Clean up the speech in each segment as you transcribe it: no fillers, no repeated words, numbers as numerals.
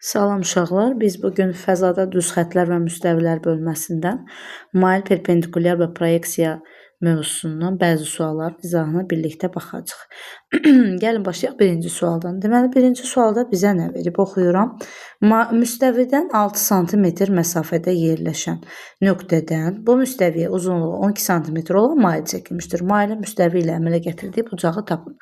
Salam uşaqlar, biz bugün fəzada düz xətlər və müstəvilər bölməsindən mail, perpendikulyar və proyeksiya mövzusundan bəzi sualların izahına birlikdə baxacağıq. Gəlin başlayaq birinci sualdan. Deməli, birinci sualda bizə nə verib? Oxuyuram. Müstəvidən 6 sm məsafədə yerləşən nöqtədən bu müstəviyə uzunluğu 12 sm olan mail çəkilmişdir. Mailin müstəvi ilə əmələ gətirdiyi bucağı tapın.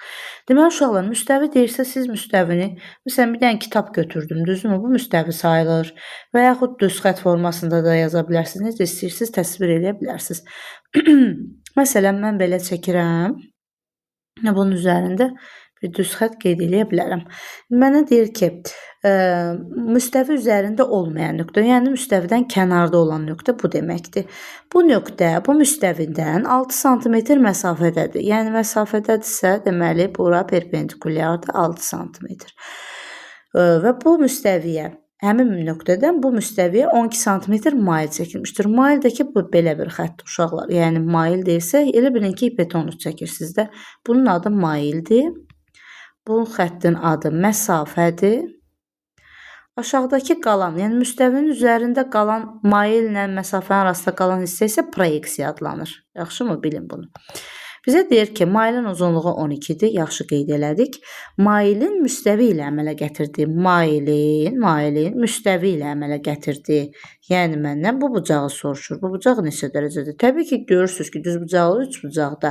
Deməli, uşaqlar, müstəvi deyirsə, siz müstəvini, məsələn, bir dənə kitab götürdüm, düzdürmü? Bu müstəvi sayılır. Və yaxud düz xətt formasında da yaza bilərsiniz. Necə istəyirsiniz, təsvir eləyə bilərsiniz. Məsələn, mən belə çəkirəm. Bunun üzərində bir düz xətt qeyd eləyə bilərəm. Mənə deyir ki, müstəvi üzərində olmayan nöqtə, yəni müstəvidən kənarda olan nöqtə bu deməkdir. Bu nöqtə bu müstəvidən 6 sm məsafədədir. Yəni məsafədədirsə, deməli bura perpendikulyardır 6 sm. Və bu müstəviyə, həmin nöqtədən bu müstəviyə 12 sm mail çəkilmişdir. Maildəki bu belə bir xəttdir uşaqlar. Yəni mail deyilsə, elə bilin ki, hipotenuz çəkirsiniz də. Bunun adı maildir. Bu xəttin adı məsafədir. Aşağıdakı qalan, yəni müstəvinin üzərində qalan maillə məsafənin arasında qalan hissə isə proyeksiya adlanır. Yaxşımı? Bilin bunu. Bizə deyir ki, mailin uzunluğu 12-dir. Yaxşı qeyd elədik. Mailin müstəvi ilə əmələ gətirdiyi, mailin müstəvi ilə əmələ gətirdiyi, yəni məndən bu bucağı soruşur. Bu bucaq neçə dərəcədir? Təbii ki, görürsünüz ki, düzbucaqlı üçbucaqda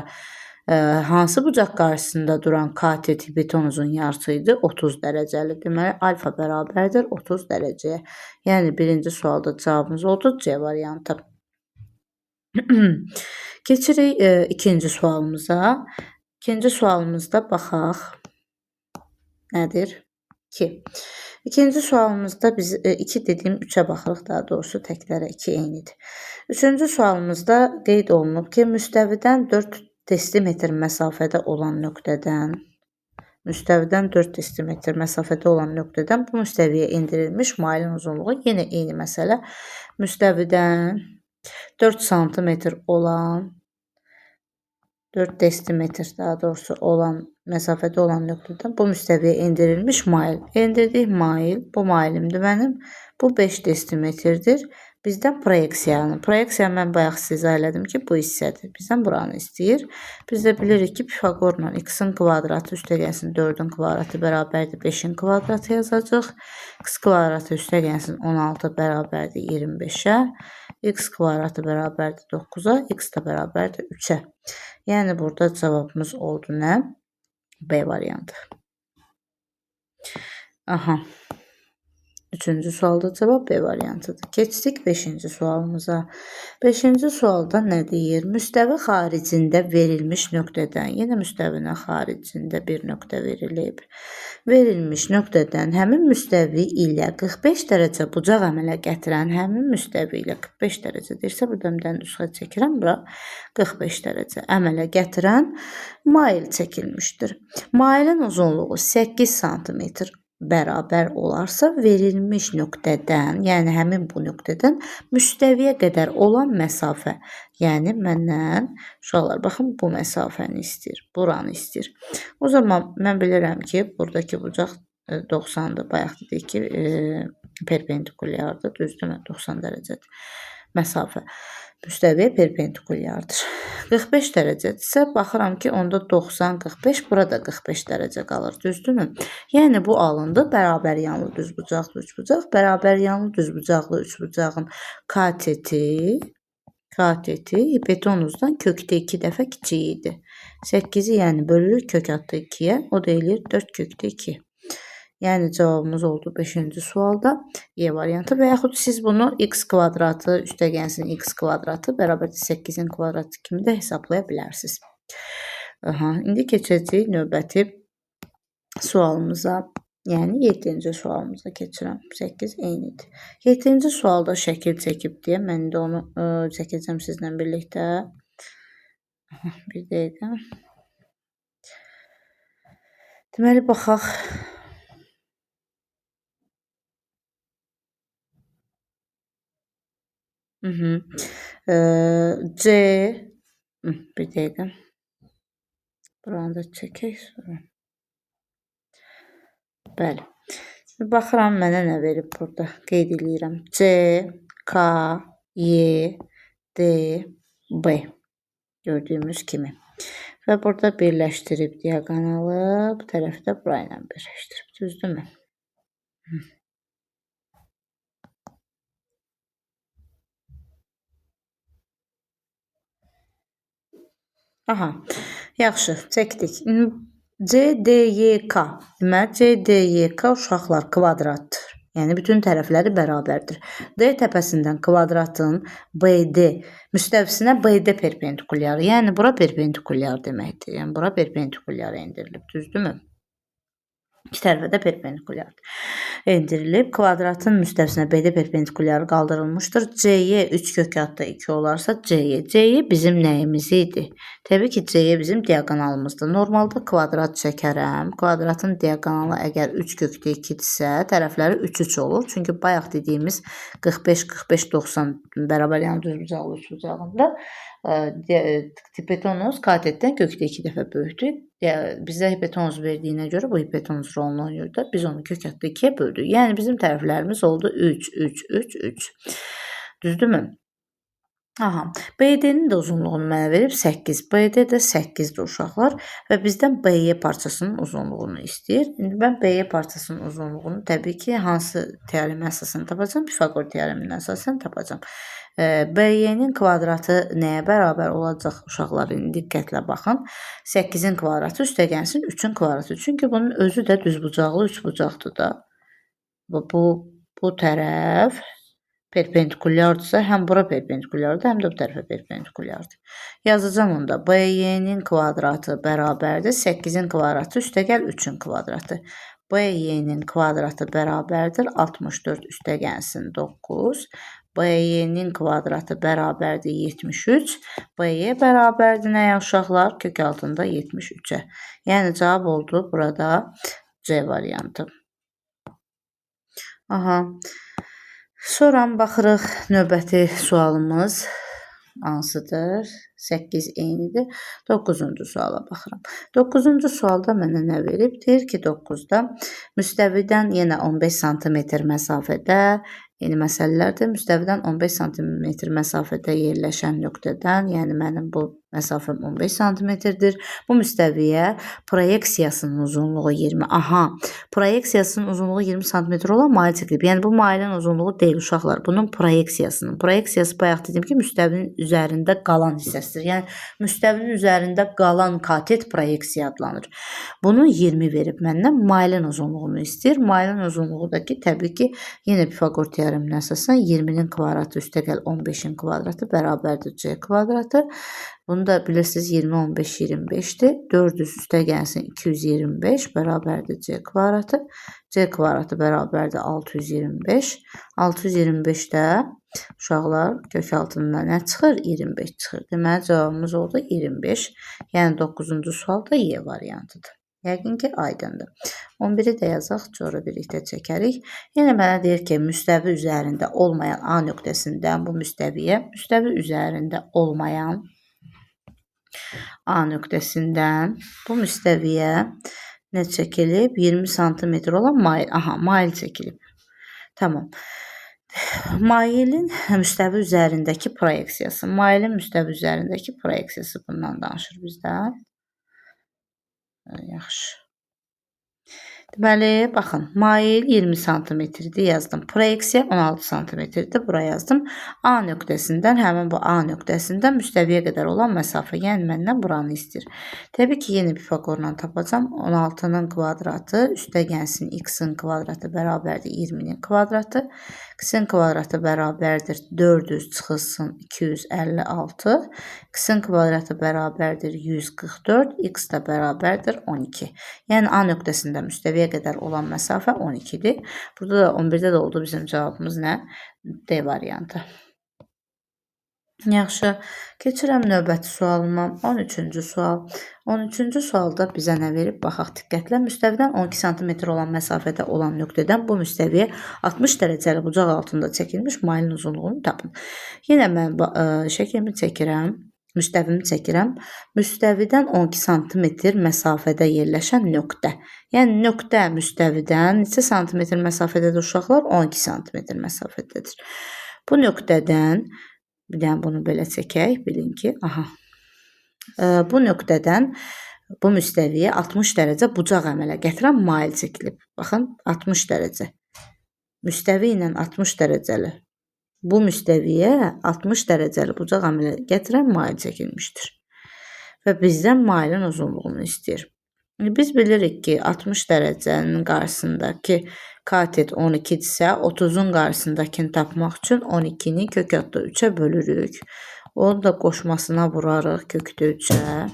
hansı bucaq qarşısında duran katet hipotenuzun yarısı idi? 30 dərəcəli. Deməli, alfa bərabərdir 30 dərəcəyə. Yəni, birinci sualda cavabımız oldu C variantı. Keçirik ikinci sualımıza. İkinci sualımızda baxaq. Nədir? 2. İkinci sualımızda biz 2 dediyim 3-ə baxırıq, daha doğrusu təklərə 2 eynidir. Üçüncü sualımızda qeyd olunub ki, müstəvidən 4 desimetr məsafədə olan nöqtədən, müstəvidən 4 desimetr məsafədə olan nöqtədən bu müstəviyə endirilmiş mailin uzunluğu yenə eyni məsələ. Müstəvidən 4 sm olan 4 desimetr daha doğrusu olan məsafədə olan nöqtədən bu müstəviyə endirilmiş mail. Endirdik mail, bu mailimdir mənim. Bu 5 desimetrdir. Bizdən proyeksiyanı. Proyeksiya mən bayaq sizə izah elədim ki, bu hissədir. Bizdən buranı istəyir. Biz də bilirik ki, Pifaqorla x-in kvadratı üstə gəlsin 4-ün kvadratı bərabərdir 5-in kvadratı yazacaq. X kvadratı üstə gəlsin 16 bərabərdir 25-ə. X kvadratı bərabərdir 9-a, x də bərabərdir 3-ə. Yəni burada cavabımız oldu nə? B variantı. Aha. Üçüncü sualda cavab B variantıdır. Keçdik beşinci sualımıza. Beşinci sualda nə deyir? Müstəvi xaricində verilmiş nöqtədən, yenə müstəvinin xaricində bir nöqtə verilib. Verilmiş nöqtədən həmin müstəvi ilə 45 dərəcə bucaq əmələ gətirən həmin müstəvi ilə 45 dərəcə deyirsə, buradan bir dənə düz xətt çəkirəm, bura 45 dərəcə əmələ gətirən mail çəkilmişdir. Mailin uzunluğu 8 sm bərabər olarsa, verilmiş nöqtədən, yəni həmin bu nöqtədən müstəviyə qədər olan məsafə, yəni məndən, uşaqlar, baxın, bu məsafəni istəyir, buranı istəyir. O zaman mən bilirəm ki, buradakı bucaq 90-dır. Bayaq dedik ki, perpendikulyardır, düzdürmü? 90 dərəcədir məsafə. Müstəviyə perpendikulyardır. 45 dərəcədirsə, baxıram ki, onda 90, 45, burada 45 dərəcə qalır, düzdürmü? Yəni, bu alındı bərabər yanlı düzbucaqlı üçbucaq. Bərabər yanlı düzbucaqlı üçbucağın kateti hipotenuzdan kökdə 2 dəfə kiçik idi. 8-i yəni bölürük kök atdı 2-yə, o da eləyir 4 kökdə 2. Yəni cavabımız oldu 5-ci sualda Y variantı və yaxud siz bunu x kvadratı üstə gəlsin x kvadratı bərabərdir 8-in kvadratı kimi də hesablaya bilərsiniz. Aha, indi keçəcəyik növbəti sualımıza. Yəni 7-ci sualımıza keçirəm. 8 eynidir. 7-ci sualda şəkil çəkib deyə mən indi onu çəkəcəm sizlə birlikdə. Aha, bir dəqiqə. Deməli baxaq. C, bir dəqiqə. Buranı da çəkək sonra. Bəli. Baxıram mənə nə verib burada. Qeyd eləyirəm. C, K, Y, D, B. Gördüyümüz kimi. Və burada birləşdirib diaqonalı, bu tərəfdə bura ilə birləşdirib. Düzdürmü? Aha, yaxşı, çəkdik. CDYK, deməli CDYK uşaqlar kvadratdır. Yəni bütün tərəfləri bərabərdir. D təpəsindən kvadratın BD müstəvisinə BD perpendikulyarı, yəni bura perpendikulyar deməkdir. Yəni bura perpendikulyar endirilib, düzdürmü? İki tərəfə də perpendikulyar endirilib. Kvadratın müstəvisinə BD perpendikulyarı qaldırılmışdır. CY 3 kök altda 2 olarsa CY. CY bizim nəyimiz idi? Təbii ki, CY bizim diaqonalımızdır. Normalda kvadrat çəkərəm. Kvadratın diaqonalı əgər 3 kökdə 2-dirsə, tərəfləri 3-3 olur. Çünki bayaq dediyimiz 45, 45, 90 bərabər, yəni düzbucaqlı üçbucağında hipotenuz katetdən kökdə 2 dəfə böyükdür. Bizə hipotenuz verdiyinə görə bu hipotenuz rolunu oynayır da. Biz onu kök altda 2-yə böldük. Yəni bizim tərəflərimiz oldu 3, 3, 3, 3. Düzdürmü? Aha, BD-nin də uzunluğunu mənə verib 8. BD də 8-dir uşaqlar və bizdən BY parçasının uzunluğunu istəyir. İndi mən BY parçasının uzunluğunu təbii ki, hansı teoremə əsasən tapacağam? Pifaqor teoreminin əsasən tapacağam. BY-nin kvadratı nəyə bərabər olacaq uşaqlar? İndi diqqətlə baxın. 8-in kvadratı üstə gəlsin 3-ün kvadratı. Çünki bunun özü də düzbucaqlı üçbucaqdır da. Bu tərəf perpendikulyardırsa, həm bura perpendikulyardır, həm də bu tərəfə perpendikulyardır. Yazacağım onda. BY-nin kvadratı bərabərdir 8-in kvadratı üstəgəl 3-ün kvadratı. BY-nin kvadratı bərabərdir 64 üstə gəlsin 9. BY-nin kvadratı bərabərdir 73. BY bərabərdir nəyə uşaqlar? Kök altında 73-ə. Yəni cavab oldu burada C variantı. Aha. Sonra baxırıq növbəti sualımız hansıdır? 8 eynidir. 9-cu suala baxıram. 9-cu sualda mənə nə verib? Deyir ki, 9-da müstəvidən yenə 15 sm məsafədə, eyni məsələlərdir. Müstəvidən 15 sm məsafədə yerləşən nöqtədən, yəni mənim bu məsafəm 15 sm-dir. Bu müstəviyə proyeksiyasının uzunluğu 20. Aha, proyeksiyasının uzunluğu 20 sm olan mail çəkilib. Yəni bu mailin uzunluğu deyil uşaqlar. Bunun proyeksiyasının. Proyeksiyası bayaq dedim ki, müstəvinin üzərində qalan hissəsidir. Yəni müstəvinin üzərində qalan katet proyeksiya adlanır. Bunu 20 verib məndən mailin uzunluğunu istəyir. Mailin uzunluğu da ki, təbii ki, yenə Pifaqor teoreminə əsasən 20-nin kvadratı üstəgəl 15-in kvadratı bərabərdir C kvadratı. Bunu da bilirsiniz 20, 15, 25-dir. 400 üstə gəlsin 225 bərabərdir C kvadratı. C kvadratı bərabərdir 625. 625-də uşaqlar kök altından nə çıxır? 25 çıxır. Deməli cavabımız oldu 25. Yəni 9-cu sual da Y variantıdır. Yəqin ki, aydındır. 11-i də yazaq, sonra birlikdə çəkərik. Yenə mənə deyir ki, müstəvi üzərində olmayan A nöqtəsindən bu müstəviyə, müstəvi üzərində olmayan A nöqtəsindən bu müstəviyə nə çəkilib? 20 sm olan mail. Aha, mail çəkilib. Tamam. Mailin müstəvi üzərindəki proyeksiyası. Mailin müstəvi üzərindəki proyeksiyası bundan danışır bizdən. Yaxşı. Deməli, baxın, mail 20 sm-dir yazdım. Proyeksiya 16 sm-dir, bura yazdım. A nöqtəsindən, həmin bu A nöqtəsindən müstəviyə qədər olan məsafə, yəni məndən buranı istəyir. Təbii ki, yenə Pifaqorla tapacağam. 16-nın kvadratı üstə gəlsin x-in kvadratı bərabərdir 20-nin kvadratı. X-in kvadratı bərabərdir 400 çıxılsın 256. X-in kvadratı bərabərdir 144. X də bərabərdir 12. Yəni A nöqtəsində müstəviyə qədər olan məsafə 12-dir. Burada da 11-də də oldu bizim cavabımız nə? D variantı. Yaxşı, keçirəm növbəti sualıma. 13-cü sual. 13-cü sualda bizə nə verib? Baxaq diqqətlə. Müstəvidən 12 sm olan məsafədə olan nöqtədən bu müstəviyə 60 dərəcəli bucaq altında çəkilmiş mailin uzunluğunu tapın. Yenə mən şəklimi çəkirəm. Müstəvimi çəkirəm. Müstəvidən 12 sm məsafədə yerləşən nöqtə. Yəni nöqtə müstəvidən neçə santimetr məsafədədir uşaqlar? 12 sm məsafədədir. Bu nöqtədən, bir dənə bunu belə çəkək, bilin ki, aha. Bu nöqtədən bu müstəviyə 60 dərəcə bucaq əmələ gətirən mail çəkilib. Baxın, 60 dərəcə. Müstəvi ilə 60 dərəcəli. Bu müstəviyə 60 dərəcəli bucaq əmələ gətirən mail çəkilmişdir. Və bizdən mailin uzunluğunu istəyir. Biz bilirik ki, 60 dərəcənin qarşısındakı katet 12-dirsə, 30-un qarşısındakını tapmaq üçün 12-ni kök adda 3-ə bölürük. Onu da qoşmasına vurarıq kökdə 3-ə.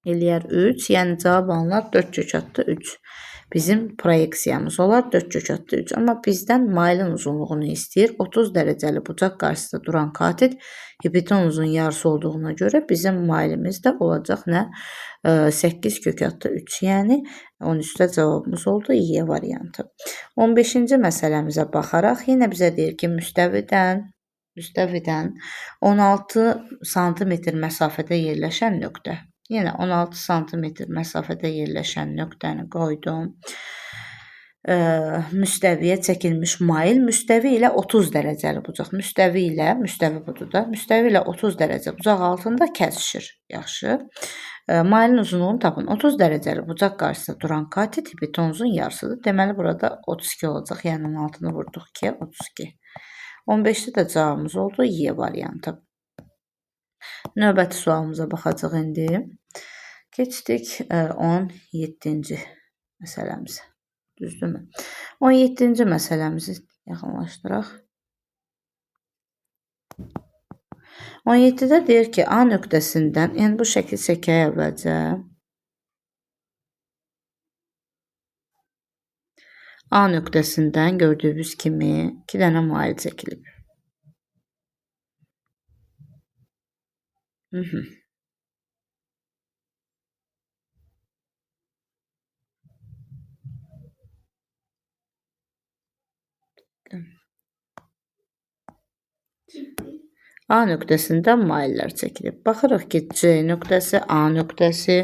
Eləyər 3, yəni cavab alınar 4 kök adda 3. Bizim proyeksiyamız olar 4 kök adda 3. Amma bizdən mailin uzunluğunu istəyir. 30 dərəcəli bucaq qarşısında duran katet hipotenuzun yarısı olduğuna görə bizim mailimiz də olacaq nə? 8 kök adda 3. Yəni 13-də cavabımız oldu Y variantı. 15-ci məsələmizə baxaraq yenə bizə deyir ki, müstəvidən 16 sm məsafədə yerləşən nöqtə. Yenə 16 sm məsafədə yerləşən nöqtəni qoydum. Müstəviyə çəkilmiş mail müstəvi ilə 30 dərəcəli bucaq. Müstəvi ilə, müstəvi budur da, müstəvi ilə 30 dərəcə bucaq altında kəsişir. Yaxşı. Mailin uzunluğunu tapın. 30 dərəcəli bucaq qarşısında duran katet hipotenuzun yarısıdır. Deməli, burada 32 olacaq. Yəni 16-nı vurduq ki, 32. 15-də də cavabımız oldu Y variantı. Növbəti sualımıza baxacaq indi. Keçdik 17-ci məsələmizə. Düzdürmü? 17-ci məsələmizi yaxınlaşdıraq. 17-də deyir ki, A nöqtəsindən, yəni bu şəkli çəkək əvvəlcə. A nöqtəsindən gördüyünüz kimi 2 dənə mail çəkilib. A nöqtəsindən maillər çəkilib. Baxırıq ki, C nöqtəsi, A nöqtəsi,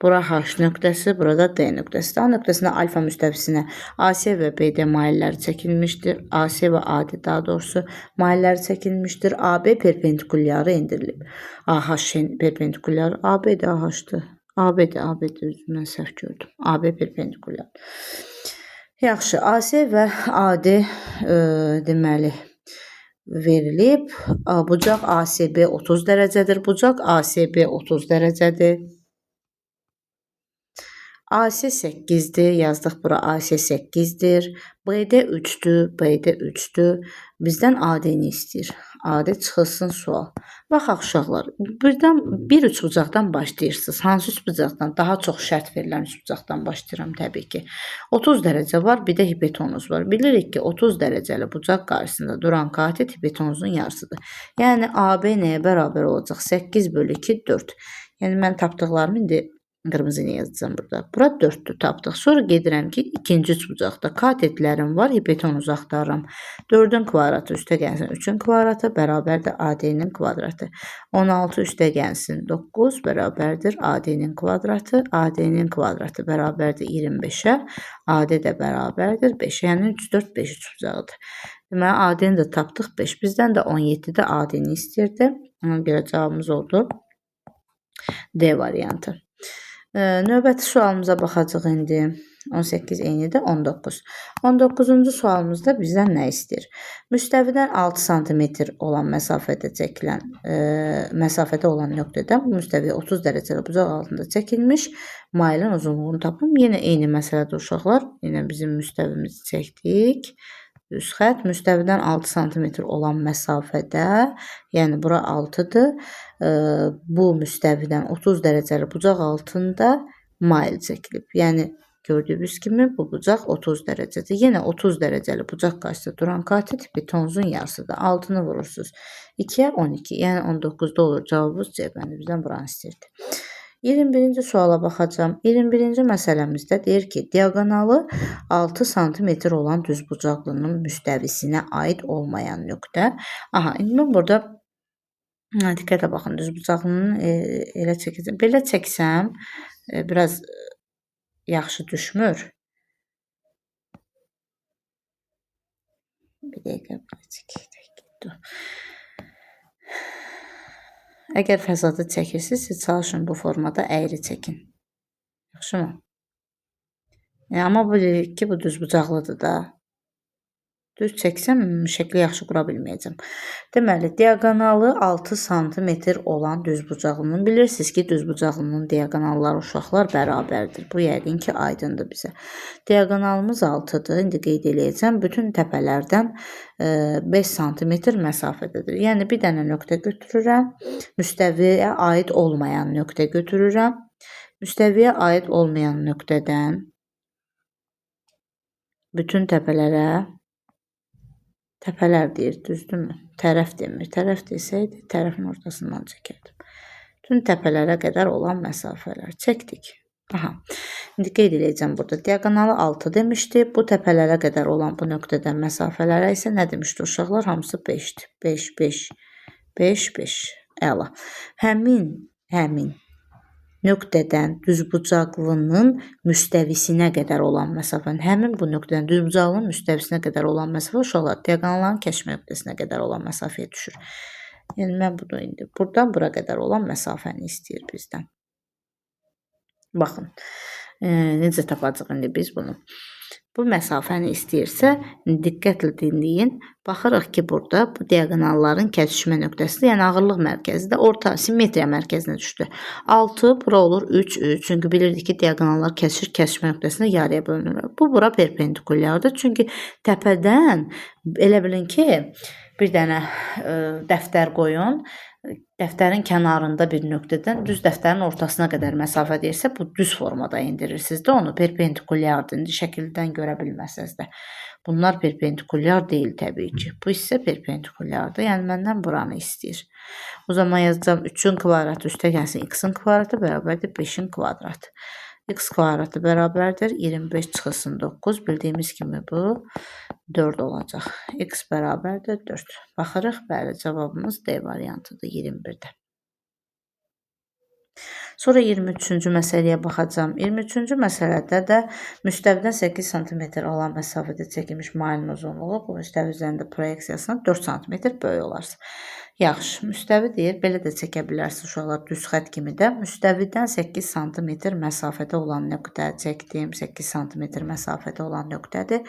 bura H nöqtəsi, burada D nöqtəsi. A nöqtəsinə alfa müstəvisinə AC və BD mailləri çəkilmişdir. AC və AD daha doğrusu mailləri çəkilmişdir. AB perpendikulyarı endirilib. AH perpendikulyarı, AB də AH-dır. AB-dir, AB-dir, mən səhv gördüm. AB perpendikulyar. Yaxşı, AC və AD deməli verilib. Bucaq ASB 30 dərəcədir. Bucaq ASB 30 dərəcədir. AC 8-dir. Yazdıq bura AC 8-dir. BD 3-dür. BD 3-dür. Bizdən AD-ni istəyir. AD çıxılsın sual. Baxaq uşaqlar, birdən bir üçbucaqdan başlayırsınız. Hansı üçbucaqdan? Daha çox şərt verilən üçbucaqdan başlayıram təbii ki. 30 dərəcə var, bir də hipotenuz var. Bilirik ki, 30 dərəcəli bucaq qarşısında duran katet hipotenuzun yarısıdır. Yəni AB nəyə bərabər olacaq? 8 bölü 2, 4. Yəni mən tapdıqlarımı indi qırmızı ilə yazacağam burada. Bura 4-dür tapdıq. Sonra gedirəm ki, ikinci üçbucaqda katetlərim var, hipotenuzu axtarıram. 4-ün kvadratı üstə gəlsin 3-ün kvadratı bərabərdir AD-nin kvadratı. 16 üstə gəlsin 9 bərabərdir AD-nin kvadratı. AD-nin kvadratı bərabərdir 25-ə. AD də bərabərdir 5-ə. Yəni 3, 4, 5 üçbucağıdır. Deməli, AD-ni də tapdıq 5. Bizdən də 17-də AD-ni istəyirdi. Ona görə cavabımız oldu D variantı. Növbəti sualımıza baxacaq indi. 18 eynidir, 19. 19-cu sualımızda bizdən nə istəyir? Müstəvidən 6 sm olan məsafədə çəkilən, məsafədə olan nöqtədən bu müstəviyə 30 dərəcəli bucaq altında çəkilmiş mailin uzunluğunu tapın. Yenə eyni məsələdir uşaqlar. Yenə bizim müstəvimizi çəkdik. Düz xətt müstəvidən 6 sm olan məsafədə, yəni bura 6-dır. Bu müstəvidən 30 dərəcəli bucaq altında mail çəkilib. Yəni gördüyünüz kimi bu bucaq 30 dərəcədir. Yenə 30 dərəcəli bucaq qarşısında duran katet hipotenuzun yarısıdır. 6-nı vurursunuz. 2-yə 12, yəni 19-da olur cavabımız C bəndi. Bizdən buranı istəyirdi. 21-ci suala baxacağam. 21-ci məsələmizdə deyir ki, diaqonalı 6 sm olan düzbucaqlının müstəvisinə aid olmayan nöqtə. Aha, indi mən burada Diqqətlə baxın, düzbucaqlının elə çəkəcəm. Belə çəksəm, biraz yaxşı düşmür. Bir dəqiqə, belə çəkək. Əgər fəzada çəkirsiniz, siz çalışın bu formada əyri çəkin. Yaxşı mı? Amma bilirik ki, bu düzbucaqlıdır da. Düz çəksəm, şəkli yaxşı qura bilməyəcəm. Deməli, diaqonalı 6 sm olan düzbucaqlının, bilirsiniz ki, düzbucaqlının diaqonalları uşaqlar bərabərdir. Bu yəqin ki, aydındır bizə. Diaqonalımız 6-dır. İndi qeyd eləyəcəm. Bütün təpələrdən 5 sm məsafədədir. Yəni, bir dənə nöqtə götürürəm. Müstəviyə aid olmayan nöqtə götürürəm. Müstəviyə aid olmayan nöqtədən bütün təpələrə, təpələr deyir, düzdürmü? Tərəf demir. Tərəf desəydi, tərəfin ortasından çəkərdim. Bütün təpələrə qədər olan məsafələr çəkdik. Aha. İndi qeyd eləyəcəm burada. Diaqonalı 6 demişdi. Bu təpələrə qədər olan bu nöqtədən məsafələrə isə nə demişdi uşaqlar? Hamısı 5-dir. 5, 5, 5, 5. Əla. Həmin nöqtədən düzbucaqlının müstəvisinə qədər olan məsafənin, həmin bu nöqtədən düzbucaqlının müstəvisinə qədər olan məsafə uşaqlar diaqonalların kəşmə nöqtəsinə qədər olan məsafəyə düşür. Yəni, mən bunu indi buradan bura qədər olan məsafəni istəyir bizdən. Baxın, necə tapacaq indi biz bunu? Bu məsafəni istəyirsə, diqqətlə dinləyin. Baxırıq ki, burada bu diaqonalların kəsişmə nöqtəsidir. Yəni, ağırlıq mərkəzi də orta simmetriya mərkəzinə düşdü. 6, bura olur 3, 3. Çünki bilirdik ki, diaqonallar kəsişir, kəsişmə nöqtəsində yarıya bölünür. Bu, bura perpendikulyardır. Çünki təpədən elə bilin ki, bir dənə dəftər qoyun. Dəftərin kənarında bir nöqtədən düz dəftərin ortasına qədər məsafə deyirsə, bu düz formada indirirsiniz də onu, perpendikulyardır. İndi şəkildən görə bilməsəniz də. Bunlar perpendikulyar deyil təbii ki. Bu hissə perpendikulyardır. Yəni, məndən buranı istəyir. O zaman yazacağım 3-ün kvadratı üstə gəlsin x-in kvadratı bərabərdir 5-in kvadratı. X kvadratı bərabərdir 25 çıxılsın 9. Bildiyimiz kimi bu 4 olacaq. X bərabərdir 4. Baxırıq, bəli, cavabımız D variantıdır 21-də. Sonra 23-cü məsələyə baxacağam. 23-cü məsələdə də müstəvidən 8 sm olan məsafədə çəkilmiş mailin uzunluğu bu müstəvi üzərində proyeksiyasından 4 sm böyük olarsa. Yaxşı, müstəvi deyir, belə də çəkə bilərsiniz uşaqlar düz xətt kimi də. Müstəvidən 8 sm məsafədə olan nöqtə çəkdim, 8 sm məsafədə olan nöqtədir.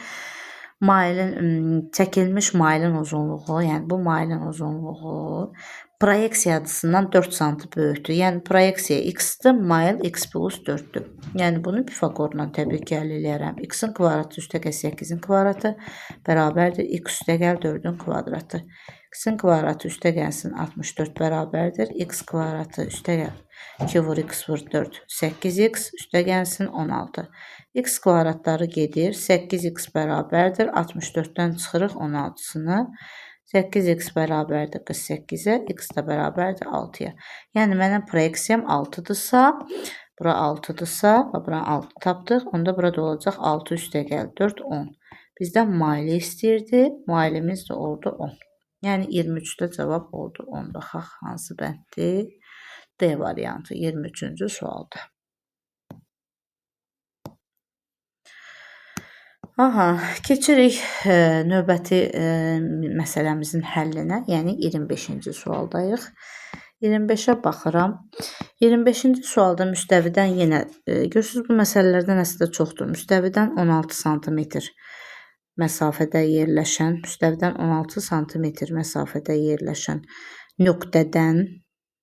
Mailin, çəkilmiş mailin uzunluğu, yəni bu mailin uzunluğu proyeksiyasından 4 sm böyükdür. Yəni proyeksiya x-dir, mail x plus 4-dür. Yəni bunu Pifaqorla təbii ki, həll eləyərəm. X-in kvadratı üstəgəl 8-in kvadratı bərabərdir x üstəgəl 4-ün kvadratı. X-in kvadratı üstəgəlsin 64 bərabərdir. X kvadratı üstəgəl 2 vur x vur 4, 8x üstəgəlsin 16. X kvadratları gedir. 8x bərabərdir. 64-dən çıxırıq 16-sını. 8x bərabərdir 48-ə, x də bərabərdir 6-ya. Yəni, mənim proyeksiyam 6-dırsa, bura 6-dırsa, bura 6 tapdıq. Onda burada olacaq 6 üstəgəl 4, 10. Bizdən maili istəyirdi. Mailimiz də oldu 10. Yəni, 23-də cavab oldu 10. Baxaq, hansı bənddir? D variantı 23-cü sualda. Aha, keçirik növbəti məsələmizin həllinə, yəni 25-ci sualdayıq. 25-ə baxıram. 25-ci sualda müstəvidən yenə, görürsünüz bu məsələlərdən əslində çoxdur. Müstəvidən 16 sm məsafədə yerləşən, müstəvidən 16 sm məsafədə yerləşən nöqtədən,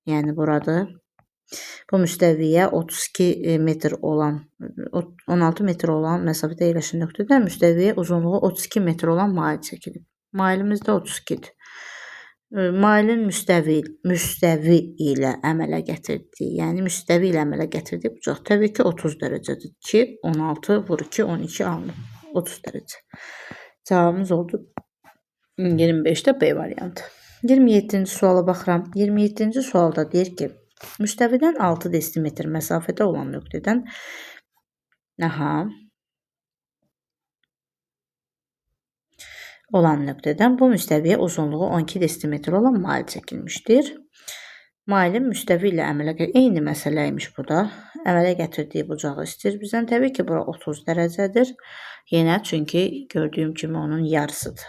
yəni buradır. Bu müstəviyə 32 metr olan, 16 metr olan məsafədə yerləşən nöqtədən müstəviyə uzunluğu 32 metr olan mail çəkilib. Mailimiz də 32-dir. Mailin müstəvi ilə əmələ gətirdiyi, yəni müstəvi ilə əmələ gətirdiyi bucaq təbii ki 30 dərəcədir ki, 16 vur 2, 12 alınıb. 30 dərəcə. Cavabımız oldu 25-də B variantı. 27-ci suala baxıram. 27-ci sualda deyir ki, müstəvidən 6 desimetr məsafədə olan nöqtədən aha, olan nöqtədən bu müstəviyə uzunluğu 12 desimetr olan mail çəkilmişdir. Mailin müstəvi ilə əmələ gəlir. Eyni məsələ imiş bu da. Əmələ gətirdiyi bucağı istəyir bizdən. Təbii ki, bura 30 dərəcədir. Yenə çünki gördüyüm kimi onun yarısıdır.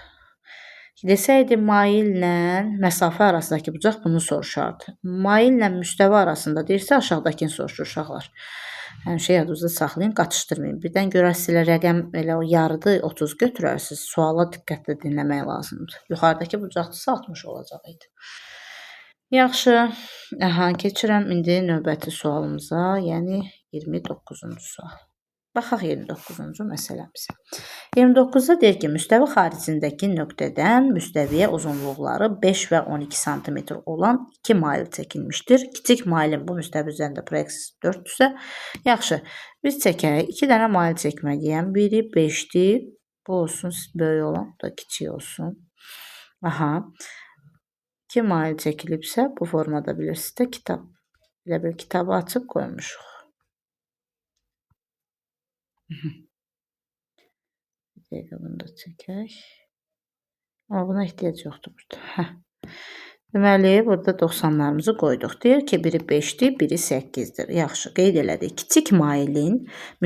Desəydi maillə məsafə arasındakı bucaq bunu soruşardı. Maillə müstəvi arasında deyirsə aşağıdakını soruşur uşaqlar. Həmişə yadınızda saxlayın, qatışdırmayın. Birdən görərsiniz elə rəqəm elə o yarıdır, 30 götürərsiniz. Suala diqqətlə dinləmək lazımdır. Yuxarıdakı bucaqdırsa 60 olacaq idi. Yaxşı, aha, keçirəm indi növbəti sualımıza, yəni 29-cu sual. Baxaq 29-cu məsələmizə. 29-da deyir ki, müstəvi xaricindəki nöqtədən müstəviyə uzunluqları 5 və 12 sm olan 2 mail çəkilmişdir. Kiçik mailin bu müstəvi üzərində proyeksiyası 4-dürsə, yaxşı, biz çəkək. 2 dənə mail çəkməliyəm. Biri 5-dir, bu olsun böyük olan, bu da kiçik olsun. Aha. 2 mail çəkilibsə, bu formada bilirsiniz də kitab. Elə bir kitabı açıb qoymuşuq. Bir dəqiqə bunu da çəkək. Amma buna ehtiyac yoxdur burada. Hə. Deməli, burada 90-larımızı qoyduq. Deyir ki, biri 5-dir, biri 8-dir. Yaxşı, qeyd elədik. Kiçik mailin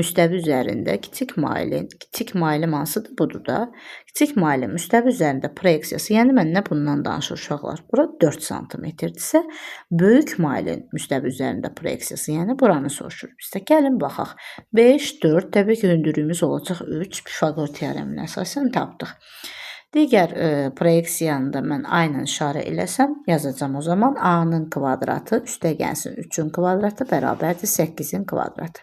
müstəvi üzərində, kiçik mailim hansıdır? Budur da. Kiçik mailin müstəvi üzərində proyeksiyası, yəni mən nə bundan danışır uşaqlar? Bura 4 sm-dirsə, böyük mailin müstəvi üzərində proyeksiyası, yəni buranı soruşur bizdə. Gəlin baxaq. 5, 4, təbii ki, hündürlüyümüz olacaq 3. Pifaqor teoreminə əsasən tapdıq. Digər proyeksiyanı da mən aynən işarə eləsəm, yazacağam o zaman A-nın kvadratı üstə gəlsin 3-ün kvadratı bərabərdir 8-in kvadratı.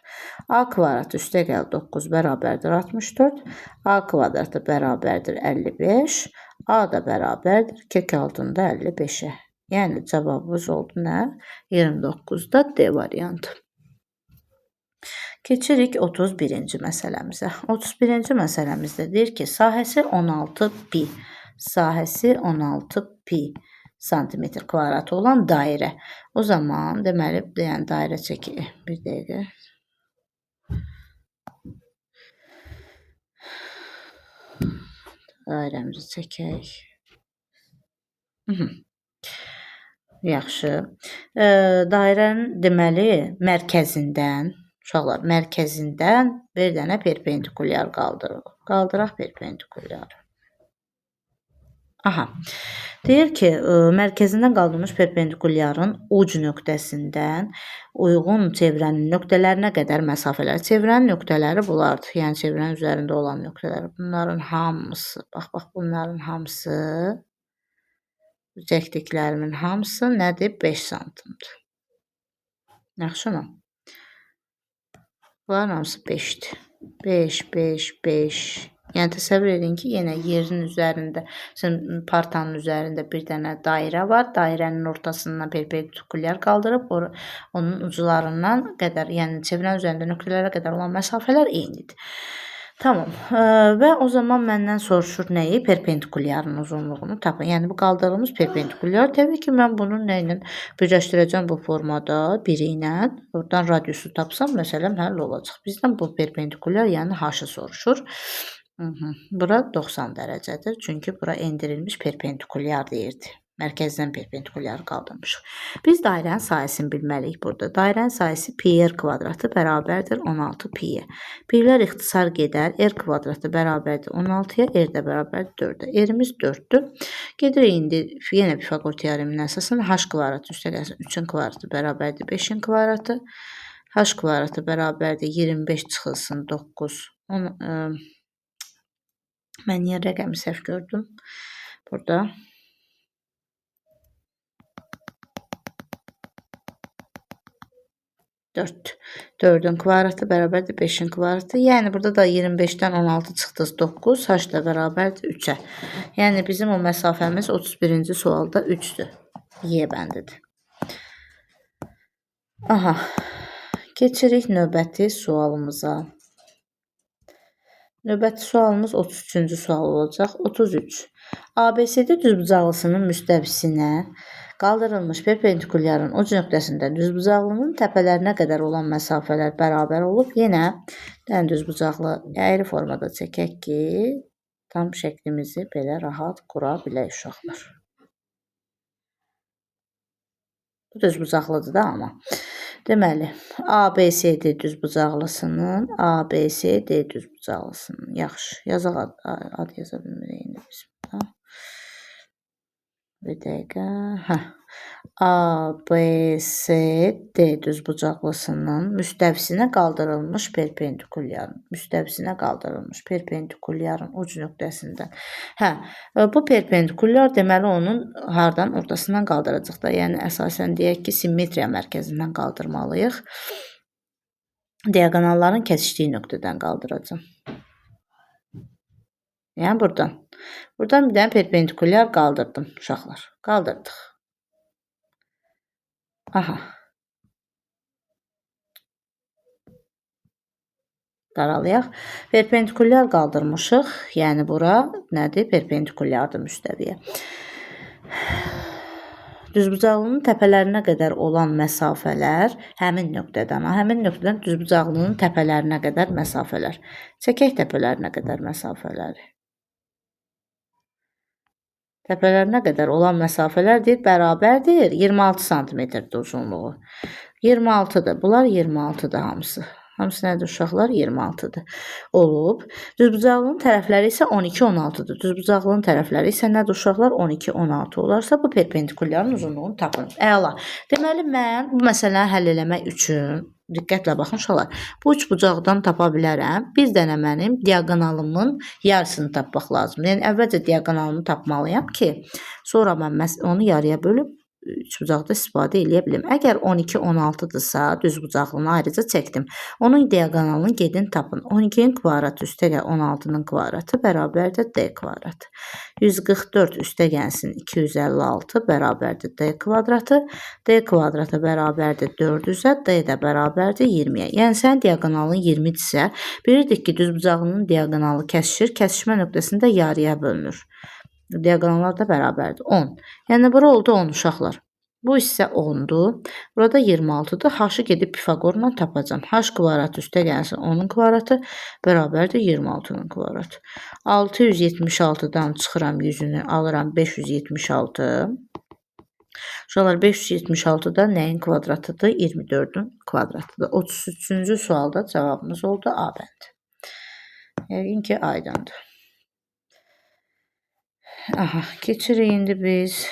A kvadratı üstə gəl 9 bərabərdir 64. A kvadratı bərabərdir 55. A da bərabərdir kök altında 55-ə. Yəni cavabımız oldu nə? 29-da D variantı. Keçirik 31-ci məsələmizə. 31-ci məsələmizdə deyir ki, sahəsi 16 pi, sahəsi 16 pi santimetr kvadratı olan dairə. O zaman deməli, yəni dairə çəki, bir dəqiqə. Dairəmizi çəkək. Yaxşı. Dairənin deməli mərkəzindən uşaqlar, mərkəzindən bir dənə perpendikulyar qaldırılır. Qaldıraq perpendikulyarı. Aha. Deyir ki, mərkəzindən qaldırılmış perpendikulyarın uc nöqtəsindən uyğun çevrənin nöqtələrinə qədər məsafələr. Çevrənin nöqtələri bunlardır. Yəni çevrənin üzərində olan nöqtələr. Bunların hamısı, bax, bax, bunların hamısı, çəkdiklərimin hamısı nədir? 5 santimdir. Yaxşı mı? Bunların hamısı 5-dir. 5, 5, 5. Yəni təsəvvür edin ki, yenə yerin üzərində, partanın üzərində bir dənə dairə var. Dairənin ortasından perpendikulyar qaldırıb, onun uclarından qədər, yəni çevrənin üzərində nöqtələrə qədər olan məsafələr eynidir. Tamam. Və o zaman məndən soruşur nəyi? Perpendikulyarın uzunluğunu tapın. Yəni bu qaldırdığımız perpendikulyar. Təbii ki, mən bunu nə ilə birləşdirəcəm bu formada biri ilə. Oradan radiusu tapsam, məsələm həll olacaq. Bizdən bu perpendikulyar, yəni H-ı soruşur. Bura 90 dərəcədir. Çünki bura endirilmiş perpendikulyar deyirdi. Mərkəzdən perpendikulyarı qaldırmışıq. Biz dairənin sahəsini bilməliyik burada. Dairənin sahəsi pi r kvadratı bərabərdir 16 pi-yə. Pi-lər ixtisar gedər. R kvadratı bərabərdir 16-ya, r də bərabərdir 4-ə. R-imiz 4-dür. Gedirik indi yenə Pifaqor teoreminin əsasında h kvadratı üstə gəlsin 3-ün kvadratı bərabərdir 5-in kvadratı. H kvadratı bərabərdir 25 çıxılsın 9. Mən niyə rəqəmi səhv gördüm? Burada. 4. 4-ün kvadratı bərabərdir 5-in kvadratı. Yəni burada da 25-dən 16 çıxdı 9. H da bərabərdir 3-ə. Yəni bizim o məsafəmiz 31-ci sualda 3-dür. Y bəndidir. Aha. Keçirik növbəti sualımıza. Növbəti sualımız 33-cü sual olacaq. 33. ABCD düzbucaqlısının müstəvisinə qaldırılmış perpendikulyarın uc nöqtəsindən düzbucaqlının təpələrinə qədər olan məsafələr bərabər olub. Yenə dən düzbucaqlı əyri formada çəkək ki, Tam şəklimizi belə rahat qura bilək uşaqlar. Bu düzbucaqlıdır da amma. Deməli, ABCD düzbucaqlısının, ABCD düzbucaqlısının. Yaxşı, yazaq ad yaza bilmirik indi biz. Bir dəqiqə. Hə. ABCD düzbucaqlısının müstəvisinə qaldırılmış perpendikulyarın, müstəvisinə qaldırılmış perpendikulyarın uc nöqtəsindən. Hə, bu perpendikulyar deməli onun hardan ortasından qaldıracaq da. Yəni əsasən deyək ki, simmetriya mərkəzindən qaldırmalıyıq. Diaqonalların kəsişdiyi nöqtədən qaldıracağam. Yəni buradan. Buradan bir dənə perpendikulyar qaldırdım uşaqlar. Qaldırdıq. Aha. Qaralayaq. Perpendikulyar qaldırmışıq. Yəni bura nədir? Perpendikulyardır müstəviyə. Düzbucaqlının təpələrinə qədər olan məsafələr həmin nöqtədən, həmin nöqtədən düzbucaqlının təpələrinə qədər məsafələr. Çəkək təpələrinə qədər məsafələri. Təpələrinə qədər olan məsafələr deyir, bərabərdir 26 santimetrdir uzunluğu. 26-dır. Bunlar 26-dır hamısı. Hamısı nədir uşaqlar? 26-dır. Olub. Düzbucaqlının tərəfləri isə 12, 16-dır. Düzbucaqlının tərəfləri isə nədir uşaqlar? 12, 16 olarsa bu perpendikulyarın uzunluğunu tapın. Əla. Deməli, mən bu məsələni həll eləmək üçün diqqətlə baxın uşaqlar. Bu üç bucaqdan tapa bilərəm. Bir dənə mənim diaqonalımın yarısını tapmaq lazımdır. Yəni əvvəlcə diaqonalımı tapmalıyam ki, sonra mən onu yarıya bölüb üç bucaqda istifadə eləyə bilim. Əgər 12, 16-dırsa, düzbucaqlını ayrıca çəkdim. Onun diaqonalını gedin tapın. 12-nin kvadratı üstəgəl 16-nın kvadratı bərabərdir D kvadratı. 144 üstəgəlsin 256 bərabərdir D kvadratı. D kvadratı bərabərdir 400-ə, D də bərabərdir 20-yə. Yəni sənin diaqonalın 20-dirsə, bilirdik ki, düzbucaqlının diaqonalı kəsişir. Kəsişmə nöqtəsində yarıya bölünür. Diaqonallar da bərabərdir. 10. Yəni bura oldu 10 uşaqlar. Bu hissə 10-dur. Burada 26-dır. H-ı gedib Pifaqorla tapacağam. H kvadratı üstə gəlsin 10-un kvadratı bərabərdir 26-nın kvadratı. 676-dan çıxıram 100-ünü, alıram 576. Uşaqlar 576-da nəyin kvadratıdır? 24-ün kvadratıdır. 33-cü sualda cavabımız oldu A bəndi. Yəqin ki, aydındır. Aha, keçirik indi biz.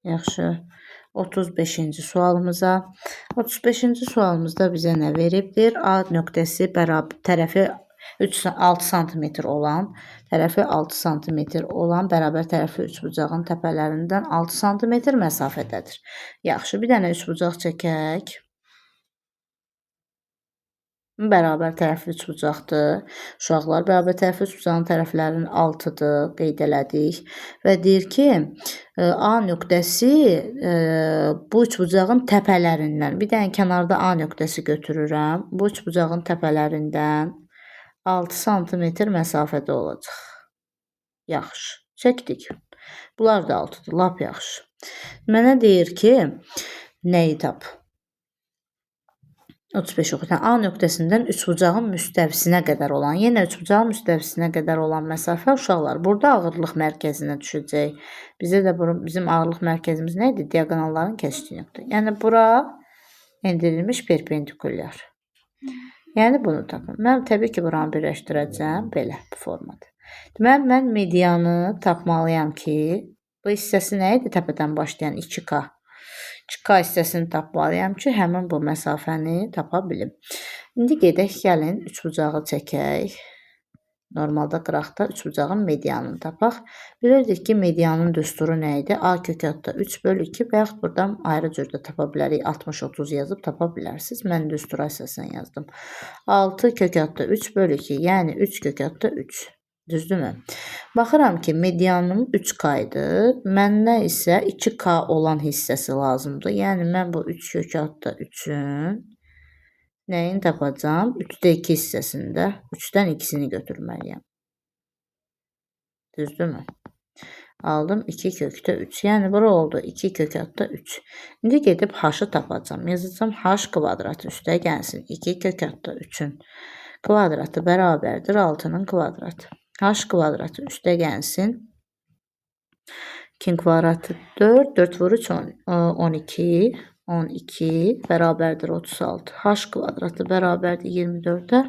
Yaxşı. 35-ci sualımıza. 35-ci sualımızda bizə nə veribdir? A nöqtəsi bərabər tərəfi 6 sm olan, tərəfi 6 sm olan bərabər tərəfi üçbucağın təpələrindən 6 sm məsafədədir. Yaxşı, bir dənə üçbucaq çəkək. Bərabər tərəfli üçbucaqdır. Uşaqlar, bərabər tərəfli üçbucağın tərəflərinin 6-dır, qeyd elədik. Və deyir ki, A nöqtəsi bu üçbucağın təpələrindən, bir dənə kənarda A nöqtəsi götürürəm. Bu üçbucağın təpələrindən 6 sm məsafədə olacaq. Yaxşı, çəkdik. Bunlar da 6-dır, lap yaxşı. Mənə deyir ki, nəyi tap? 35 oxuyun. A nöqtəsindən üçbucağın müstəvisinə qədər olan, yenə üçbucağın müstəvisinə qədər olan məsafə uşaqlar burada ağırlıq mərkəzinə düşəcək. Bizə də bizim ağırlıq mərkəzimiz nə idi? Diaqonalların kəsişdiyi nöqtə. Yəni bura endirilmiş perpendikulyar. Yəni bunu tapın. Mən təbii ki, buranı birləşdirəcəm belə bu formada. Deməli, mən medianı tapmalıyam ki, bu hissəsi nə idi? Təpədən başlayan 2K. 2K hissəsini tapmalıyam ki, həmin bu məsafəni tapa bilim. İndi gedək, gəlin üçbucağı çəkək. Normalda qıraqda üçbucağın medianını tapaq. Bilirdik ki, medianın düsturu nə idi? A kök adda 3 bölü 2 və yaxud buradan ayrı cürdə tapa bilərik. 60-30 yazıb tapa bilərsiniz. Mən düstura əsasən yazdım. 6 kök adda 3 bölü 2, yəni 3 kök adda 3. Düzdürmü? Baxıram ki, medianım 3K idi. Məndə isə 2K olan hissəsi lazımdır. Yəni, mən bu 3 kök adda 3-ün nəyini tapacağam? 3-də 2 hissəsində 3-dən 2-sini götürməliyəm. Düzdürmü? Aldım 2 kökdə 3. Yəni, bura oldu 2 kök adda 3. İndi gedib h-ı tapacağam. Yazacağam h kvadratı üstə gəlsin 2 kök adda 3-ün kvadratı bərabərdir 6-nın kvadratı. H kvadratı üstə gəlsin. 2-nin kvadratı 4, 4 vur 3, 12, 12 bərabərdir 36. H kvadratı bərabərdir 24-ə,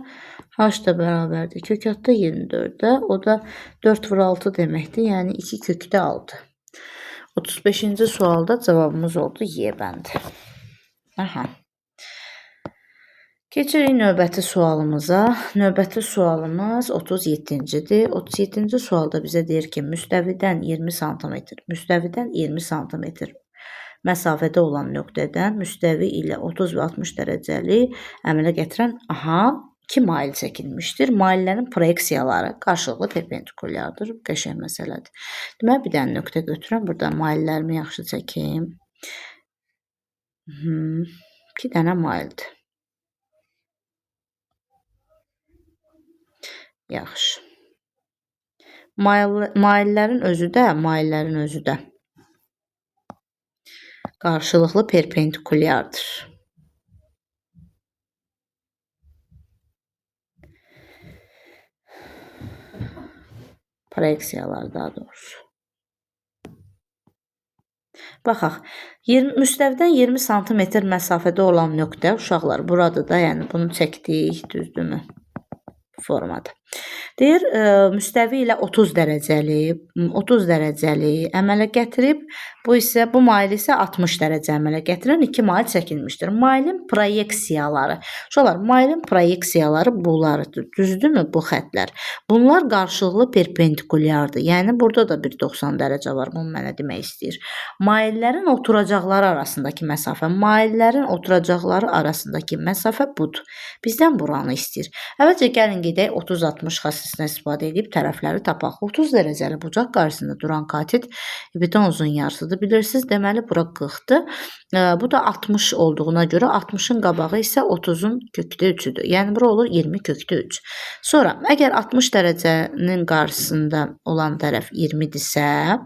H da bərabərdir kök altda 24-ə. O da 4 vur 6 deməkdir, yəni 2 kökdə 6. 35-ci sualda cavabımız oldu Y bəndi. Aha. Keçirik növbəti sualımıza. Növbəti sualımız 37-cidir. 37-ci sualda bizə deyir ki, müstəvidən 20 sm, müstəvidən 20 sm məsafədə olan nöqtədən müstəvi ilə 30 və 60 dərəcəli əmələ gətirən 2 mail çəkilmişdir. Maillərin proyeksiyaları qarşılıqlı perpendikulyardır. Qəşəng məsələdir. Deməli, bir dənə nöqtə götürəm. Buradan maillərimi yaxşı çəkim. 2 dənə maildir. Yaxşı. Maillərin özü də, qarşılıqlı perpendikulyardır. Proyeksiyalar daha doğrusu. Baxaq, müstəvidən 20 sm məsafədə olan nöqtə, uşaqlar, burada da, yəni bunu çəkdik, düzdürmü? Formada. Deyir, müstəvi ilə 30 dərəcəli əmələ gətirib, bu mail isə 60 dərəcə əmələ gətirən 2 mail çəkilmişdir. Mailin proyeksiyaları, uşaqlar, mailin proyeksiyaları bunlardır, düzdürmü bu xətlər? Bunlar qarşılıqlı perpendikulyardır. Yəni, burada da bir 90 dərəcə var, bunu mənə demək istəyir. Maillərin oturacaqları arasındakı məsafə, maillərin oturacaqları arasındakı məsafə budur. Bizdən buranı istəyir. Əvvəlcə gəlin gedək 30-60 xassəsindən istifadə edib tərəfləri tapaq. 30 dərəcəli bucaq qarşısında duran katet hipotenuzun yarısıdır. Bilirsiniz, deməli bura 40-dır. Bu da 60 olduğuna görə 60-ın qabağı isə 30-un kökdə 3-üdür. Yəni bura olur 20 kökdə 3. Sonra əgər 60 dərəcənin qarşısında olan tərəf 20-dirsə,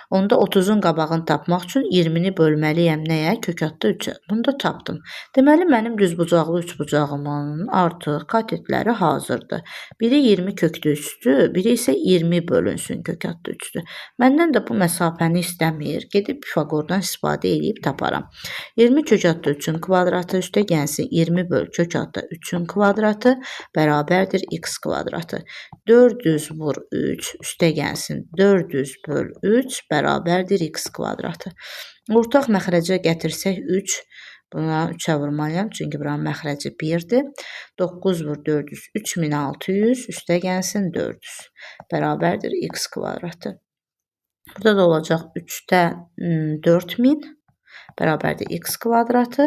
onda 30-un qabağını tapmaq üçün 20-ni bölməliyəm nəyə? Kök altda 3-ə. Bunu da tapdım. Deməli, mənim düzbucaqlı üçbucağımın artıq katetləri hazırdır. Biri 20 kökdə 3-dür, biri isə 20 bölünsün kök altda 3-dür. Məndən də bu məsafəni istəmir. Gedib Pifaqordan istifadə edib taparam. 20 kök altda 3-ün kvadratı üstə gəlsin 20 böl kök altda 3-ün kvadratı bərabərdir x kvadratı. 400 vur 3 üstə gəlsin 400 böl 3 bərabərdir x kvadratı. Ortaq məxrəcə gətirsək 3, buna 3-ə vurmalıyam, çünki buranın məxrəci 1-dir. 9 vur 400, 3600, üstə gəlsin 400, bərabərdir x kvadratı. Burada da olacaq 3-də 4000, bərabərdir x kvadratı.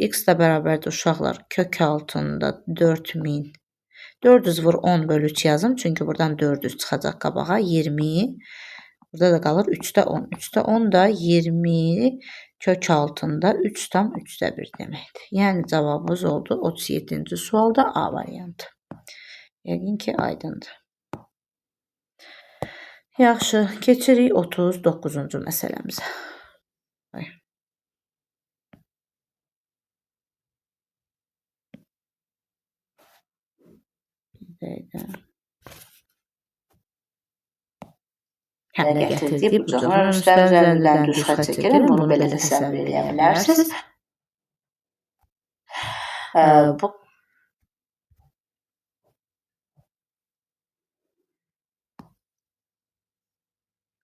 X də bərabərdir uşaqlar kök altında 4000. 400 vur 10 bölü 3 yazım, çünki buradan 400 çıxacaq qabağa, 20. Burada da qalır 3-də 10. 3-də 10 da 20 kök altında 3,3-də 1 deməkdir. Yəni cavabımız oldu 37-ci sualda A variantı. Yəqin ki, aydındır. Yaxşı, keçirik 39-cu məsələmizə. Bir dəqiqə. Həmlə gətirdiyi bucağın müstəvi üzərindən düz xətt çəkirəm. Bunu belə təsəvvür edə bilərsiniz. Bu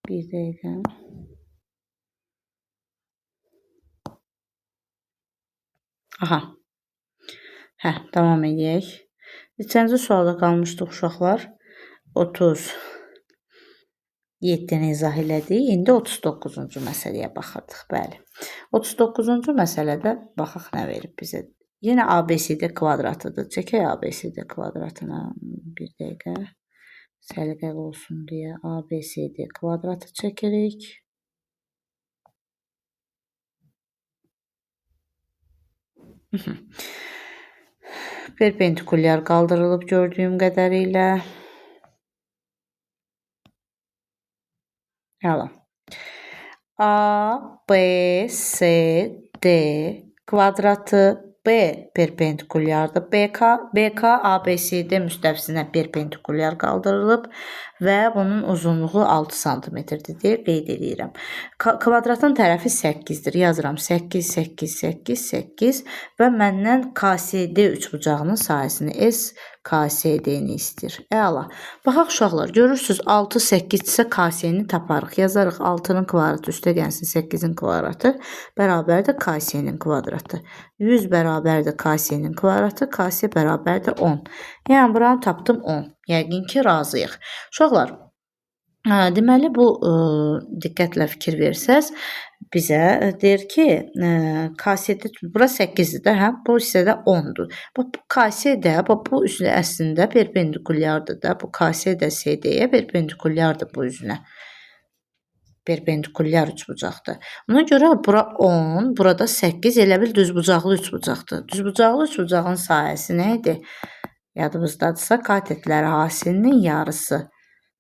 bir dəqiqə. Aha. Hə, davam edək. Neçənci sualda qalmışdıq uşaqlar? 37-ni izah elədik. İndi 39-cu məsələyə baxırdıq. Bəli. 39-cu məsələdə baxaq nə verib bizə. Yenə ABCD kvadratıdır. Çəkək ABCD kvadratına bir dəqiqə. Səliqəli olsun deyə ABCD kvadratı çəkirik. Perpendikulyar qaldırılıb gördüyüm qədərilə. Əla. A, B, C, D kvadratı B perpendikulyardır. BK, BK ABCD müstəvisinə perpendikulyar qaldırılıb və bunun uzunluğu 6 sm-dir deyə qeyd edirəm. Kvadratın tərəfi 8-dir. Yazıram 8, 8, 8, 8 və məndən KCD üçbucağının sahəsini S KCD-ni istəyir. Əla. Baxaq uşaqlar, görürsünüz 6, 8 isə KC-ni taparıq. Yazarıq 6-nın kvadratı üstə gəlsin 8-in kvadratı bərabərdir KC-nin kvadratı. 100 bərabərdir KC-nin kvadratı, KC bərabərdir 10. Yəni buranı tapdım 10. Yəqin ki, razıyıq. Uşaqlar, deməli bu diqqətlə fikir versəz bizə deyir ki, KC-də bura 8-dir də, hə? Bu hissədə 10-dur. Bu KC də bu üzünə əslində perpendikulyardır da. Bu KC də CD-yə perpendikulyardır bu üzünə. Perpendikulyar üçbucaqdır. Ona görə bura 10, burada 8, elə bil düzbucaqlı üçbucaqdır. Düzbucaqlı üçbucağın sahəsi nə idi? Yadımızdadırsa, katetləri hasilinin yarısı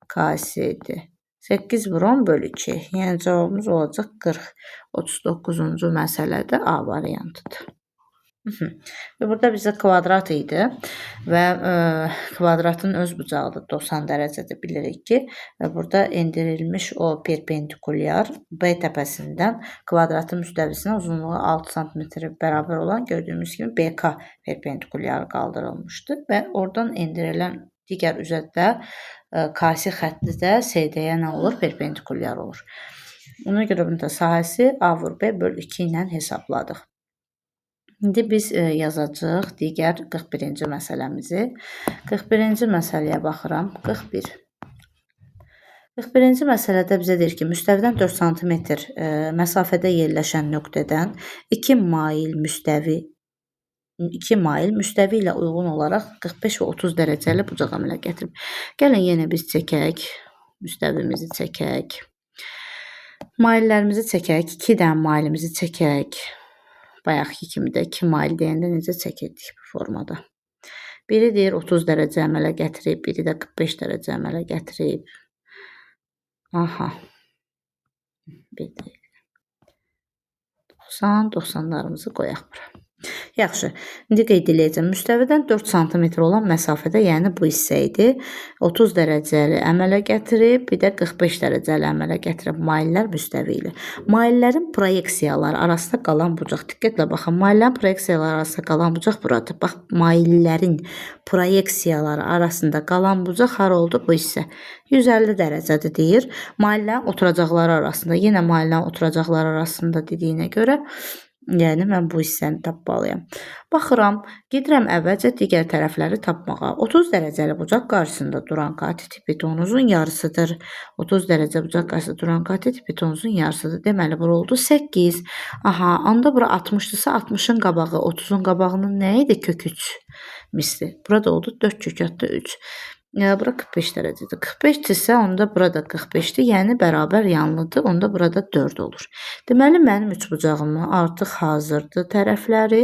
KC-dir. 8 vur 10 bölü 2. Yəni cavabımız olacaq 40. 39-cu məsələdə A variantıdır. Və burada bizə kvadrat idi və kvadratın öz bucağı da 90 dərəcədir bilirik ki, və burada endirilmiş o perpendikulyar B təpəsindən kvadratın müstəvisinə uzunluğu 6 sm bərabər olan gördüyümüz kimi BK perpendikulyarı qaldırılmışdı və oradan endirilən digər üzərdə KC xətti də CD-yə nə olur? Perpendikulyar olur. Ona görə bunun da sahəsi A vur B böl 2 ilə hesabladıq. İndi biz yazacağıq digər 41-ci məsələmizi. 41-ci məsələyə baxıram. 41. 41-ci məsələdə bizə deyir ki, müstəvidən 4 sm məsafədə yerləşən nöqtədən 2 mail müstəvi 2 mail müstəvi ilə uyğun olaraq 45 və 30 dərəcəli bucaq əmələ gətirib. Gəlin yenə biz çəkək, müstəvimizi çəkək. Maillərimizi çəkək, 2 dənə mailimizi çəkək. Bayaqki kimi də 2 mail deyəndə necə çəkirdik bu formada. Biri deyir 30 dərəcə əmələ gətirib, biri də 45 dərəcə əmələ gətirib. Aha. Bir dəqiqə. 90, 90-larımızı qoyaq bura. Yaxşı, indi qeyd eləyəcəm. Müstəvidən 4 sm olan məsafədə, yəni bu hissə idi. 30 dərəcəli əmələ gətirib, bir də 45 dərəcəli əmələ gətirib maillər müstəvi ilə. Maillərin proyeksiyaları arasında qalan bucaq. Diqqətlə baxın, maillərin proyeksiyaları arasında qalan bucaq buradır. Bax, maillərin proyeksiyaları arasında qalan bucaq hara oldu bu hissə? 150 dərəcədir deyir. Maillərin oturacaqları arasında, yenə maillərin oturacaqları arasında dediyinə görə, yəni mən bu hissəni tapmalıyam. Baxıram, gedirəm əvvəlcə digər tərəfləri tapmağa. 30 dərəcəli bucaq qarşısında duran katet hipotenuzun yarısıdır. 30 dərəcə bucaq qarşısında duran katet hipotenuzun yarısıdır. Deməli, bura oldu 8. Aha, onda bura 60-dırsa 60-ın qabağı, 30-un qabağının nə idi? Kök 3 misli. Burada oldu 4 kök altı 3. Bura 45 dərəcədir. 45-dirsə, onda burada 45-dir. Yəni bərabər yanlıdır. Onda burada 4 olur. Deməli, mənim üçbucağımın artıq hazırdır tərəfləri.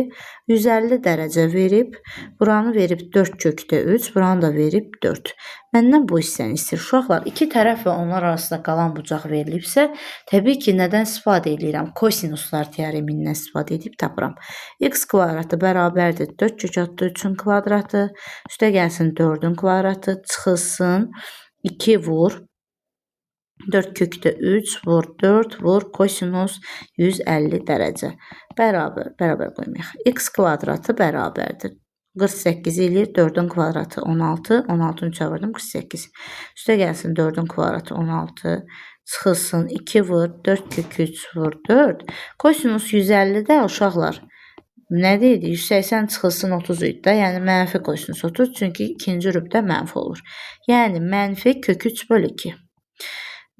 150 dərəcə verib, buranı verib 4 kökdə 3, buranı da verib 4. Məndən bu hissəni istəyir. Uşaqlar, iki tərəf və onlar arasında qalan bucaq verilibsə, təbii ki, nədən istifadə edirəm? Kosinuslar teoremindən istifadə edib tapıram. X kvadratı bərabərdir 4 kök altı 3-ün kvadratı, üstə gəlsin 4-ün kvadratı, çıxılsın 2 vur 4 kökdə 3 vur 4 vur kosinus 150 dərəcə. Bərabər, bərabər qoymayaq. X kvadratı bərabərdir. 48 eləyir, 4-ün kvadratı 16, 16-nı 3-ə vurdum 48. Üstə gəlsin 4-ün kvadratı 16, çıxılsın 2 vur 4 kök 3 vur 4. Kosinus 150-də uşaqlar nə deyildi? 180 çıxılsın 30 idi də, yəni mənfi kosinus 30, çünki ikinci rübdə mənfi olur. Yəni mənfi kök 3 bölü 2.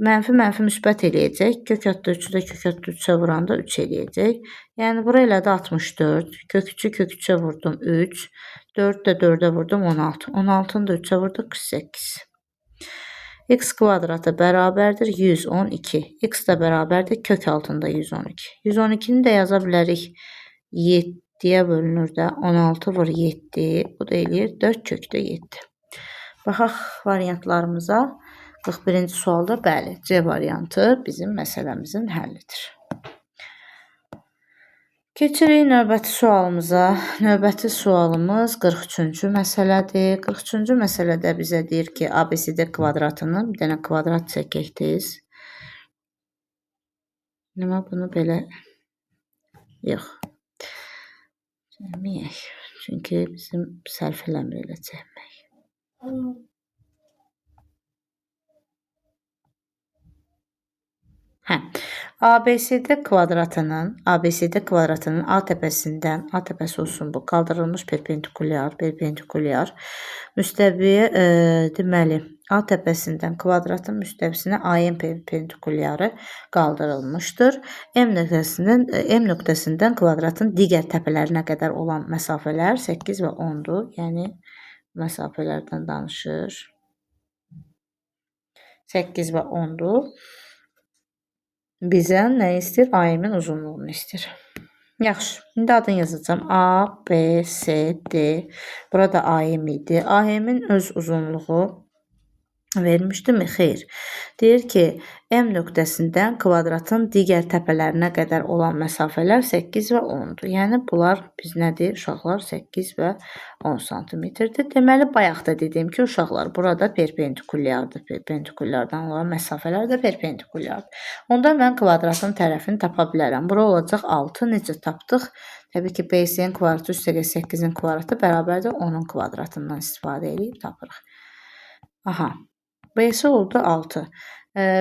Mənfi mənfi müsbət eləyəcək. Kök altı 3-ü də kök altı 3-ə vuranda 3 eləyəcək. Yəni bura elədi 64. Kök 3-ü kök 3-ə vurdum 3. 4 də 4-ə vurdum 16. 16-nı da 3-ə vurduq 48. X kvadratı bərabərdir 112. X də bərabərdir kök altında 112. 112-ni də yaza bilərik. 7-yə bölünür də 16 vur 7. Bu da eləyir 4 kökdə 7. Baxaq variantlarımıza. 41-ci sualda bəli, C variantı bizim məsələmizin həllidir. Keçirik növbəti sualımıza. Növbəti sualımız 43-cü məsələdir. 43-cü məsələdə bizə deyir ki, ABCD kvadratını, bir dənə kvadrat çəkək tez. Amma bunu belə yox. Çəkməyək. Çünki bizim sərf eləmir elə çəkmək. Hə. ABCD kvadratının A təpəsindən, A təpəsi olsun bu, qaldırılmış perpendikulyar müstəviyə, deməli, A təpəsindən kvadratın müstəvisinə AM perpendikulyarı qaldırılmışdır. M nöqtəsindən kvadratın digər təpələrinə qədər olan məsafələr 8 və 10-dur. Yəni, məsafələrdən danışır. 8 və 10-dur. Bizə nə istəyir? AM-in uzunluğunu istəyir. Yaxşı, indi adını yazacağam. A, B, C, D. Burada AM idi. AM-in öz uzunluğu vermişdimi? Xeyr. Deyir ki, M nöqtəsindən kvadratın digər təpələrinə qədər olan məsafələr 8 və 10-dur. Yəni, bunlar biz nədir? Uşaqlar 8 və 10 santimetrdir. Deməli, bayaq da dediyim ki, uşaqlar burada perpendikulyardır. Perpendikulyardan olan məsafələr də perpendikulyardır. Onda mən kvadratın tərəfini tapa bilərəm. Bura olacaq 6. Necə tapdıq? Təbii ki, BC-nin kvadratı üstəgəl 8-in kvadratı bərabərdir 10-un kvadratından istifadə edib tapırıq. Aha. BC oldu 6.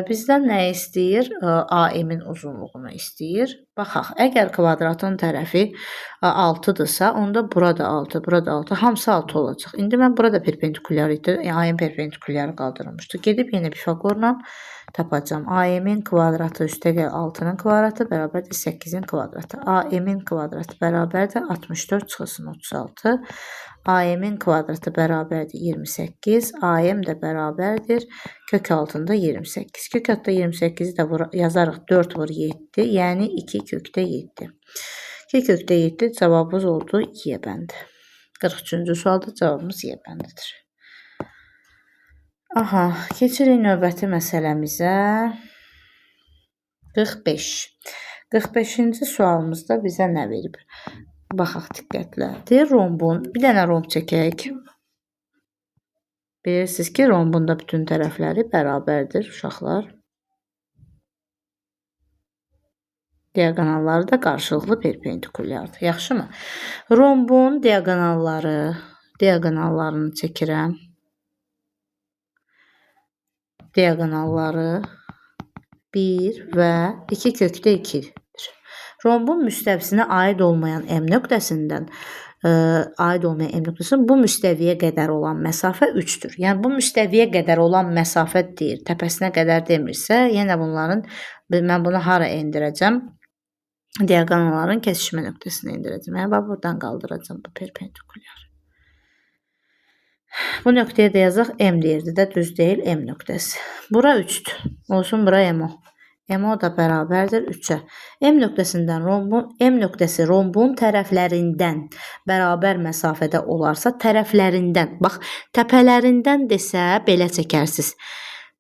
Bizdən nə istəyir? AM-in uzunluğunu istəyir. Baxaq, əgər kvadratın tərəfi 6-dırsa, onda burada 6, burada 6, hamısı 6 olacaq. İndi mən burada perpendikulyar idi, AM perpendikulyarı qaldırılmışdı. Gedib yenə Pifaqorla tapacağam. AM-in kvadratı üstəgəl 6-nın kvadratı bərabərdir 8-in kvadratı. AM-in kvadratı bərabərdir 64 çıxılsın 36. AM-in kvadratı bərabərdir 28. AM də bərabərdir kök altında 28. Kök altında 28-i də yazarıq 4 vur 7, yəni 2 kökdə 7. 2 kökdə 7 cavabımız oldu Y bəndi. 43-cü sualda cavabımız Y bəndidir. Aha, keçirik növbəti məsələmizə. 45. 45-ci sualımızda bizə nə verib? Baxaq diqqətlə. Deyir rombun, bir dənə romb çəkək. Bilirsiniz ki, rombun da bütün tərəfləri bərabərdir uşaqlar. Diaqonalları da qarşılıqlı perpendikulyardır. Yaxşımı? Rombun diaqonallarını çəkirəm. Diaqonalları 1 və 2 kökdə 2-dir. Rombun müstəvisinə aid olmayan M nöqtəsindən bu müstəviyə qədər olan məsafə 3-dür. Yəni, bu müstəviyə qədər olan məsafə deyir, təpəsinə qədər demirsə, yenə bunların, mən bunu hara endirəcəm? Diaqonalların kəsişmə nöqtəsinə endirəcəm. Yəni, bax, buradan qaldıracam bu perpendikulyar. Bu nöqtəyə də yazaq, M deyirdi də, düz deyil, M nöqtəsi. Bura 3-dür. Olsun, bura MO. MO da bərabərdir 3-ə. M nöqtəsindən rombun, M nöqtəsi rombun tərəflərindən bərabər məsafədə olarsa, tərəflərindən, bax, təpələrindən desə, belə çəkərsiniz.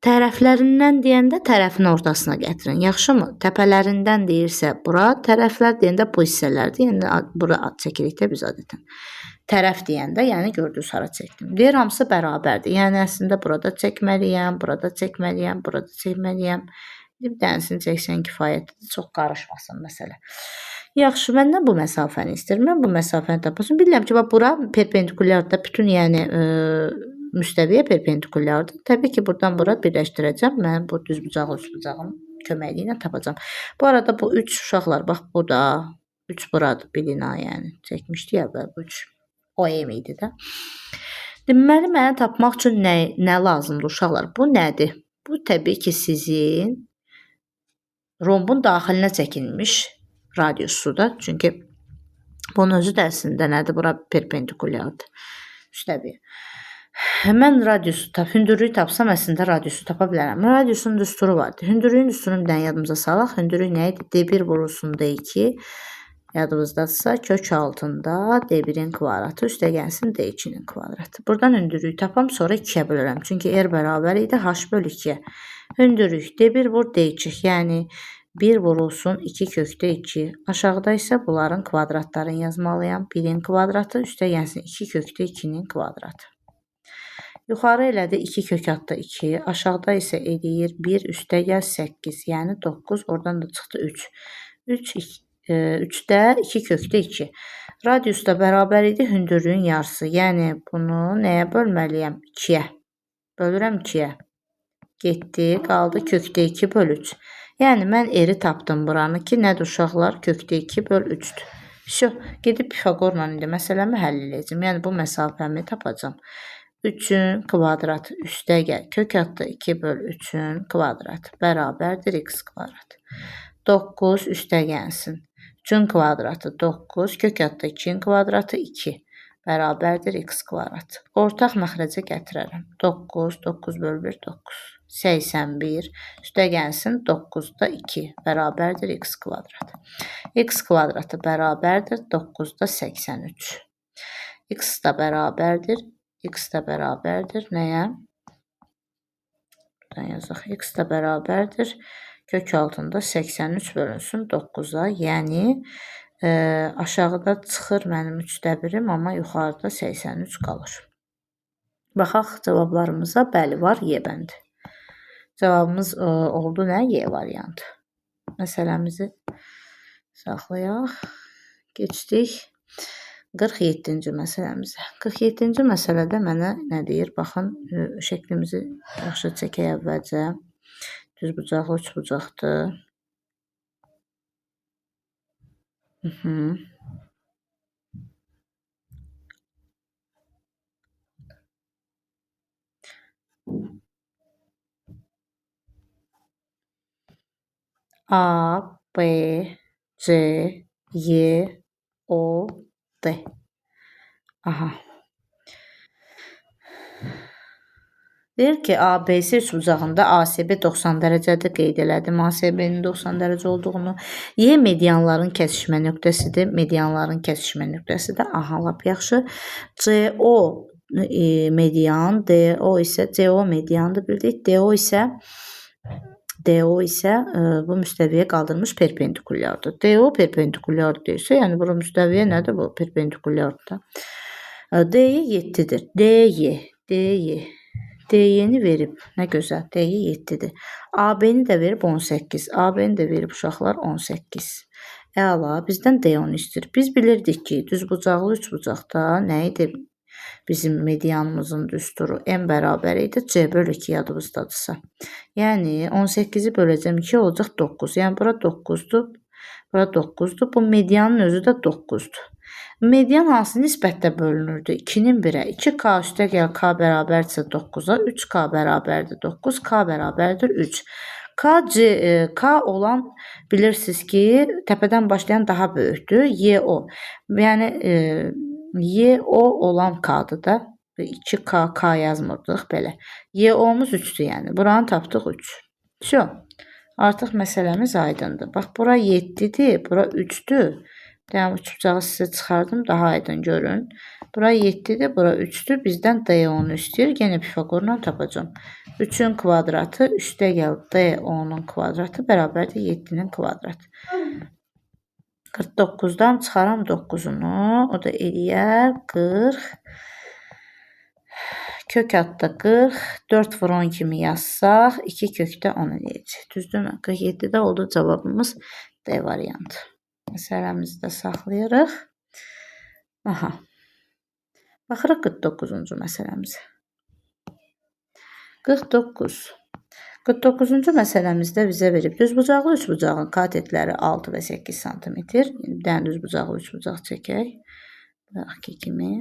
Tərəflərindən deyəndə tərəfin ortasına gətirin. Yaxşımı? Təpələrindən deyirsə bura, tərəflər deyəndə bu hissələrdir. Yəni, bura çəkirik də biz adətən. Tərəf deyəndə, yəni gördünüz hara çəkdim. Deyir, hamısı bərabərdir. Yəni, əslində burada çəkməliyəm, burada çəkməliyəm, burada çəkməliyəm. Bir dənəsini çəksən kifayətdir, çox qarışmasın məsələ. Yaxşı, məndən bu məsafəni istəyir. Mən bu məsafəni tapasın. Bilirəm ki, bax, bura perpendikulyardır. Bütün, yəni, müstəviyə perpendikulyardır. Təbii ki, buradan bura birləşdirəcəm. Mən bu düzbucaqlı üçbucağın köməkliyi ilə tapacağam. Bu arada bu 3 uşaqlar, bax, bu da 3 buradır, bilin ha, yəni. Çəkmişdi əvvəl bu 3. O M idi də. Deməli, mənə tapmaq üçün nə lazımdır uşaqlar? Bu nədir? Bu təbii ki, sizin rombun daxilinə çəkilmiş radiusudur. Çünki bunun özü də əslində nədir? Bura perpendikulyardır. Üstəbi. Mən radiusu hündürlüyü tapsam, əslində radiusu tapa bilərəm. Radiusun düsturu vardır. Hündürlüyün düsturunu bir dənə yadımıza salaq. Hündürlük nə idi? D1 vurulsun D2. Yadınızdadırsa, kök altında D1-in kvadratı üstə gəlsin D2-nin kvadratı. Buradan hündürlüyü tapam, sonra 2-yə bölürəm. Çünki R bərabər idi H bölü 2-yə. Hündürlük D1 vur D2. Yəni 1 vurulsun 2 kökdə 2. Aşağıda isə bunların kvadratlarını yazmalıyam. 1-in kvadratı üstə gəlsin 2 kökdə 2-nin kvadratı. Yuxarı elədi 2 kök altda 2. Aşağıda isə eləyir 1 üstə gəl 8. Yəni 9. Oradan da çıxdı 3. 3, 3-də 2 kökdə 2. Radius da bərabər idi hündürlüyün yarısı. Yəni bunu nəyə bölməliyəm? 2-yə. Bölürəm 2-yə. Getdi, qaldı kökdə 2 böl 3. Yəni mən eri tapdım buranı ki, nədir uşaqlar? Kökdə 2 böl 3-dür. Vəsyo, gedib Pifaqorla indi məsələmi həll eləyəcəm. Yəni bu məsafəmi tapacağam. 3-ün kvadratı üstə gəl. Kök altda 2 böl 3-ün kvadratı bərabərdir x kvadrat. 9 üstə gəlsin. 3-ün kvadratı 9, kök altda 2-nin kvadratı 2 bərabərdir x kvadrat. Ortaq məxrəcə gətirərəm. 9, 9 böl 1, 9. 81 üstə gəlsin 9-da 2 bərabərdir x kvadrat. X kvadratı bərabərdir 9-da 83. X da bərabərdir. X də bərabərdir nəyə? Buradan yazaq. X də bərabərdir. Kök altında 83 bölünsün 9-a. Yəni aşağıda çıxır mənim 3-də 1-im, amma yuxarıda 83 qalır. Baxaq cavablarımıza. Bəli var, Y bəndi. Cavabımız oldu nə? Y variantı. Məsələmizi saxlayaq. Keçdik 47-ci məsələmizə. 47-ci məsələdə mənə nə deyir? Baxın, şəklimizi yaxşı çəkək əvvəlcə. Düzbucaqlı üçbucaqdır. A, B, C, Y, O, D. Aha. Deyir ki, ABC üçbucağında ASB 90 dərəcədir. Qeyd elədim ASB-nin 90 dərəcə olduğunu. Y medianların kəsişmə nöqtəsidir. Medianların kəsişmə nöqtəsidir. Aha, lap yaxşı. CO median, DO isə CO mediandır bildik. DO isə bu müstəviyə qaldırılmış perpendikulyardır. DO perpendikulyardır deyirsə, yəni bura müstəviyə nədir bu? Perpendikulyardır. DY 7-dir. DY. DY-ni verib. Nə gözəl. DY 7-dir. AB-ni də verib 18. AB-ni də verib uşaqlar 18. Əla, bizdən D10 istəyir. Biz bilirdik ki, düzbucaqlı üçbucaqda nə idi bizim medianımızın düsturu? M bərabər idi C bölü 2 yadımızdadırsa. Yəni 18-i böləcəm 2 olacaq 9. Yəni bura 9-dur. Bura 9-dur. Bu medianın özü də 9-dur. Median hansı nisbətdə bölünürdü? 2-nin 1-ə. 2K üstə gəl K bərabərdirsə 9-a, 3K bərabərdir 9, K bərabərdir 3. K olan bilirsiniz ki, təpədən başlayan daha böyükdür. YO. Yəni YO olan K-dır da. 2K, K yazmırdıq belə. YO-muz 3-dür yəni. Buranı tapdıq 3. Vəsyo. Artıq məsələmiz aydındır. Bax, bura 7-dir, bura 3-dür. Yəni, üçbucağı sizə çıxardım, daha aydın görün. Bura 7-dir, bura 3-dür. Bizdən D10-u istəyir. Yenə Pifaqorla tapacağam. 3-ün kvadratı, üstə gəl D10-un kvadratı bərabərdir 7-nin kvadratı. 49-dan çıxaram 9-unu. O da eləyər 40. Kök altda 40. 4 vur 10 kimi yazsaq, 2 kökdə 10 eləyəcək. Düzdürmü? 47-də oldu cavabımız D variantı. Məsələmizi də saxlayırıq. Aha. Baxırıq 49-cu məsələmizə. 49. 49-cu məsələmizdə bizə verib düzbucaqlı üçbucağın katetləri 6 və 8 sm. Bir dənə düzbucaqlı üçbucaq çəkək. Bayaqki kimi.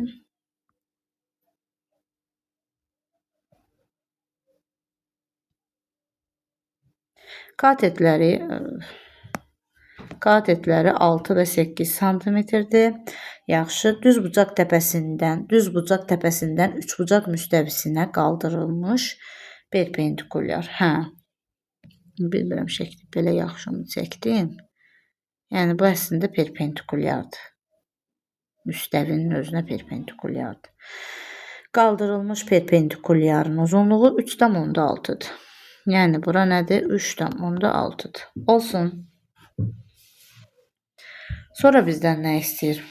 Katetləri 6 və 8 santimetrdir. Yaxşı, düz bucaq təpəsindən üçbucaq müstəvisinə qaldırılmış perpendikulyar. Hə. Bilmirəm şəkli belə yaxşımı çəkdim. Yəni bu əslində perpendikulyardır. Müstəvinin özünə perpendikulyardır. Qaldırılmış perpendikulyarın uzunluğu 3,6-dır. Yəni bura nədir? 3,6-dır. Olsun. Sonra bizdən nə istəyir?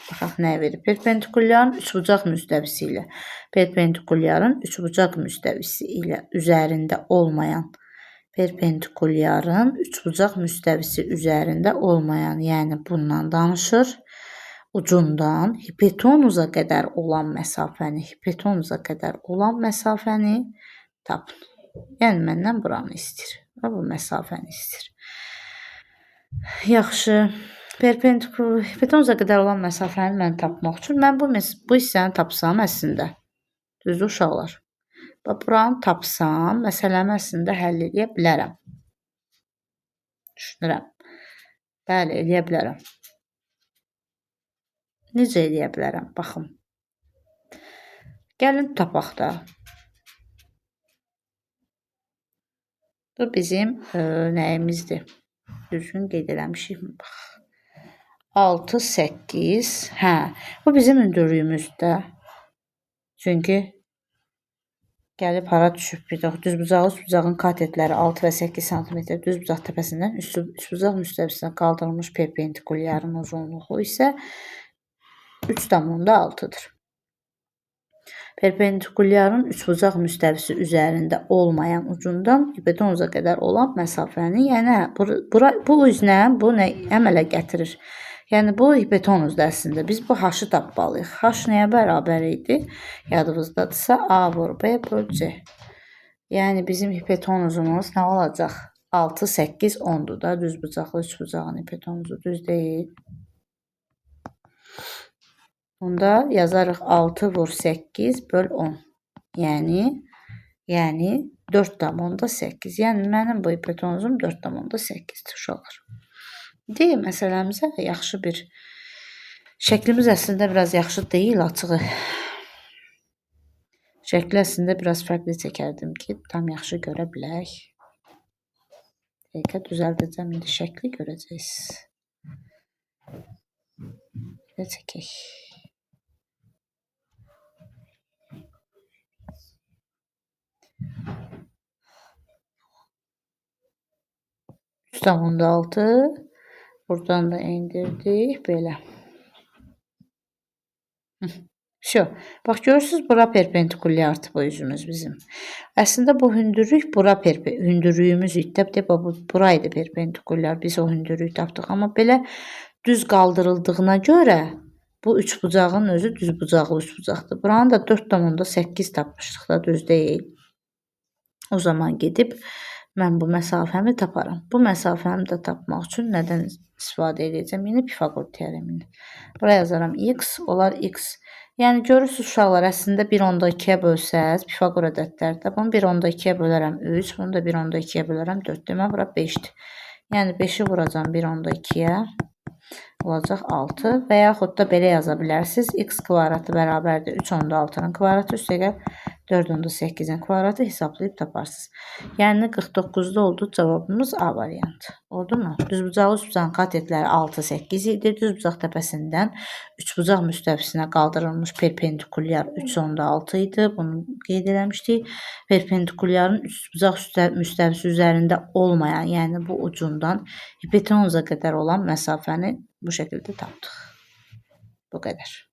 Baxaq nə verir? Perpendikulyarın üçbucaq müstəvisi ilə perpendikulyarın üçbucaq müstəvisi ilə üzərində olmayan perpendikulyarın üçbucaq müstəvisi üzərində olmayan, yəni bundan danışır. Ucundan hipotenuza qədər olan məsafəni, hipotenuza qədər olan məsafəni tapın. Yəni məndən buranı istəyir. Bu məsafəni istəyir. Yaxşı. Hipotenuza qədər olan məsafəni mən tapmaq üçün mən bu hissəni tapsam əslində. Düzdür uşaqlar? Bax, buranı tapsam, məsələmi əslində həll eləyə bilərəm. Düşünürəm. Bəli, eləyə bilərəm. Necə eləyə bilərəm? Baxın. Gəlin tapaq da. Bu bizim nəyimizdir? Düzgün qeyd eləmişik. Bax. 6, 8. Hə, bu bizim hündürlüyümüzdür. Çünki gəlib hara düşüb bir də düzbucaqlı üçbucağın katetləri 6 və 8 sm düzbucaq təpəsindən üçbucaq müstəvisinə qaldırılmış perpendikulyarın uzunluğu isə 3,6-dır. Perpendikulyarın üçbucaq müstəvisi üzərində olmayan ucundan hipotenuza qədər olan məsafəni, yəni bu üzlə bu nə əmələ gətirir? Yəni bu hipotenuzdur əslində. Biz bu h-ı tapmalıyıq. H nəyə bərabər idi? Yadınızdadırsa A vur B böl C. Yəni bizim hipotenuzumuz nə olacaq? 6, 8, 10-dur da. Düzbucaqlı üçbucağın hipotenuzu düz deyil. Onda yazarıq 6 vur 8 böl 10. Yəni 4,8. Yəni mənim bu hipotenuzum 4,8-dir uşaqlar. Deyil, məsələmizə yaxşı bir şəklimiz əslində biraz yaxşı deyil açığı. Şəkli əslində biraz fərqli çəkərdim ki, tam yaxşı görə bilək. Dəqiqə düzəldəcəm, indi şəkli görəcəksiniz. Belə çəkək. 3,6. Buradan da indirdik. Belə. Şo. Bax, görürsünüz, bura perpendikulyardır bu üzümüz bizim. Əslində, bu hündürlük bura hündürlüyümüz idi. De, bu bura idi perpendikulyar. Biz o hündürlüyü tapdıq. Amma belə düz qaldırıldığına görə bu üçbucağın özü düzbucaqlı üçbucaqdır. Buranı da 4,8 tapmışdıq da, düz deyil. O zaman gedib mən bu məsafəmi taparam. Bu məsafəmi də tapmaq üçün nədən istifadə edəcəm? Yenə Pifaqor teoremini. Bura yazaram x, olar x. Yəni görürsünüz uşaqlar, əslində 1,2-yə bölsəz, Pifaqor ədədlərdə bunu 1,2-yə bölərəm 3, bunu da 1,2-yə bölərəm 4. Demək bura 5-dir. Yəni 5-i vuracam 1,2-yə. Olacaq 6 və yaxud da belə yaza bilərsiniz. X kvadratı bərabərdir 3,6-nın kvadratı üstəgəl 4,8-in kvadratı hesablayıb taparsınız. Yəni 49-da oldu cavabımız A variantı. Oldu mu? Düzbucaqlı üçbucağın katetləri 6, 8 idi. Düzbucaq təpəsindən üçbucaq müstəvisinə qaldırılmış perpendikulyar 3,6 idi. Bunu qeyd eləmişdik. Perpendikulyarın üçbucaq müstəvisi üzərində olmayan, yəni bu ucundan hipotenuza qədər olan məsafəni bu şəkildə tapdıq. Bu qədər.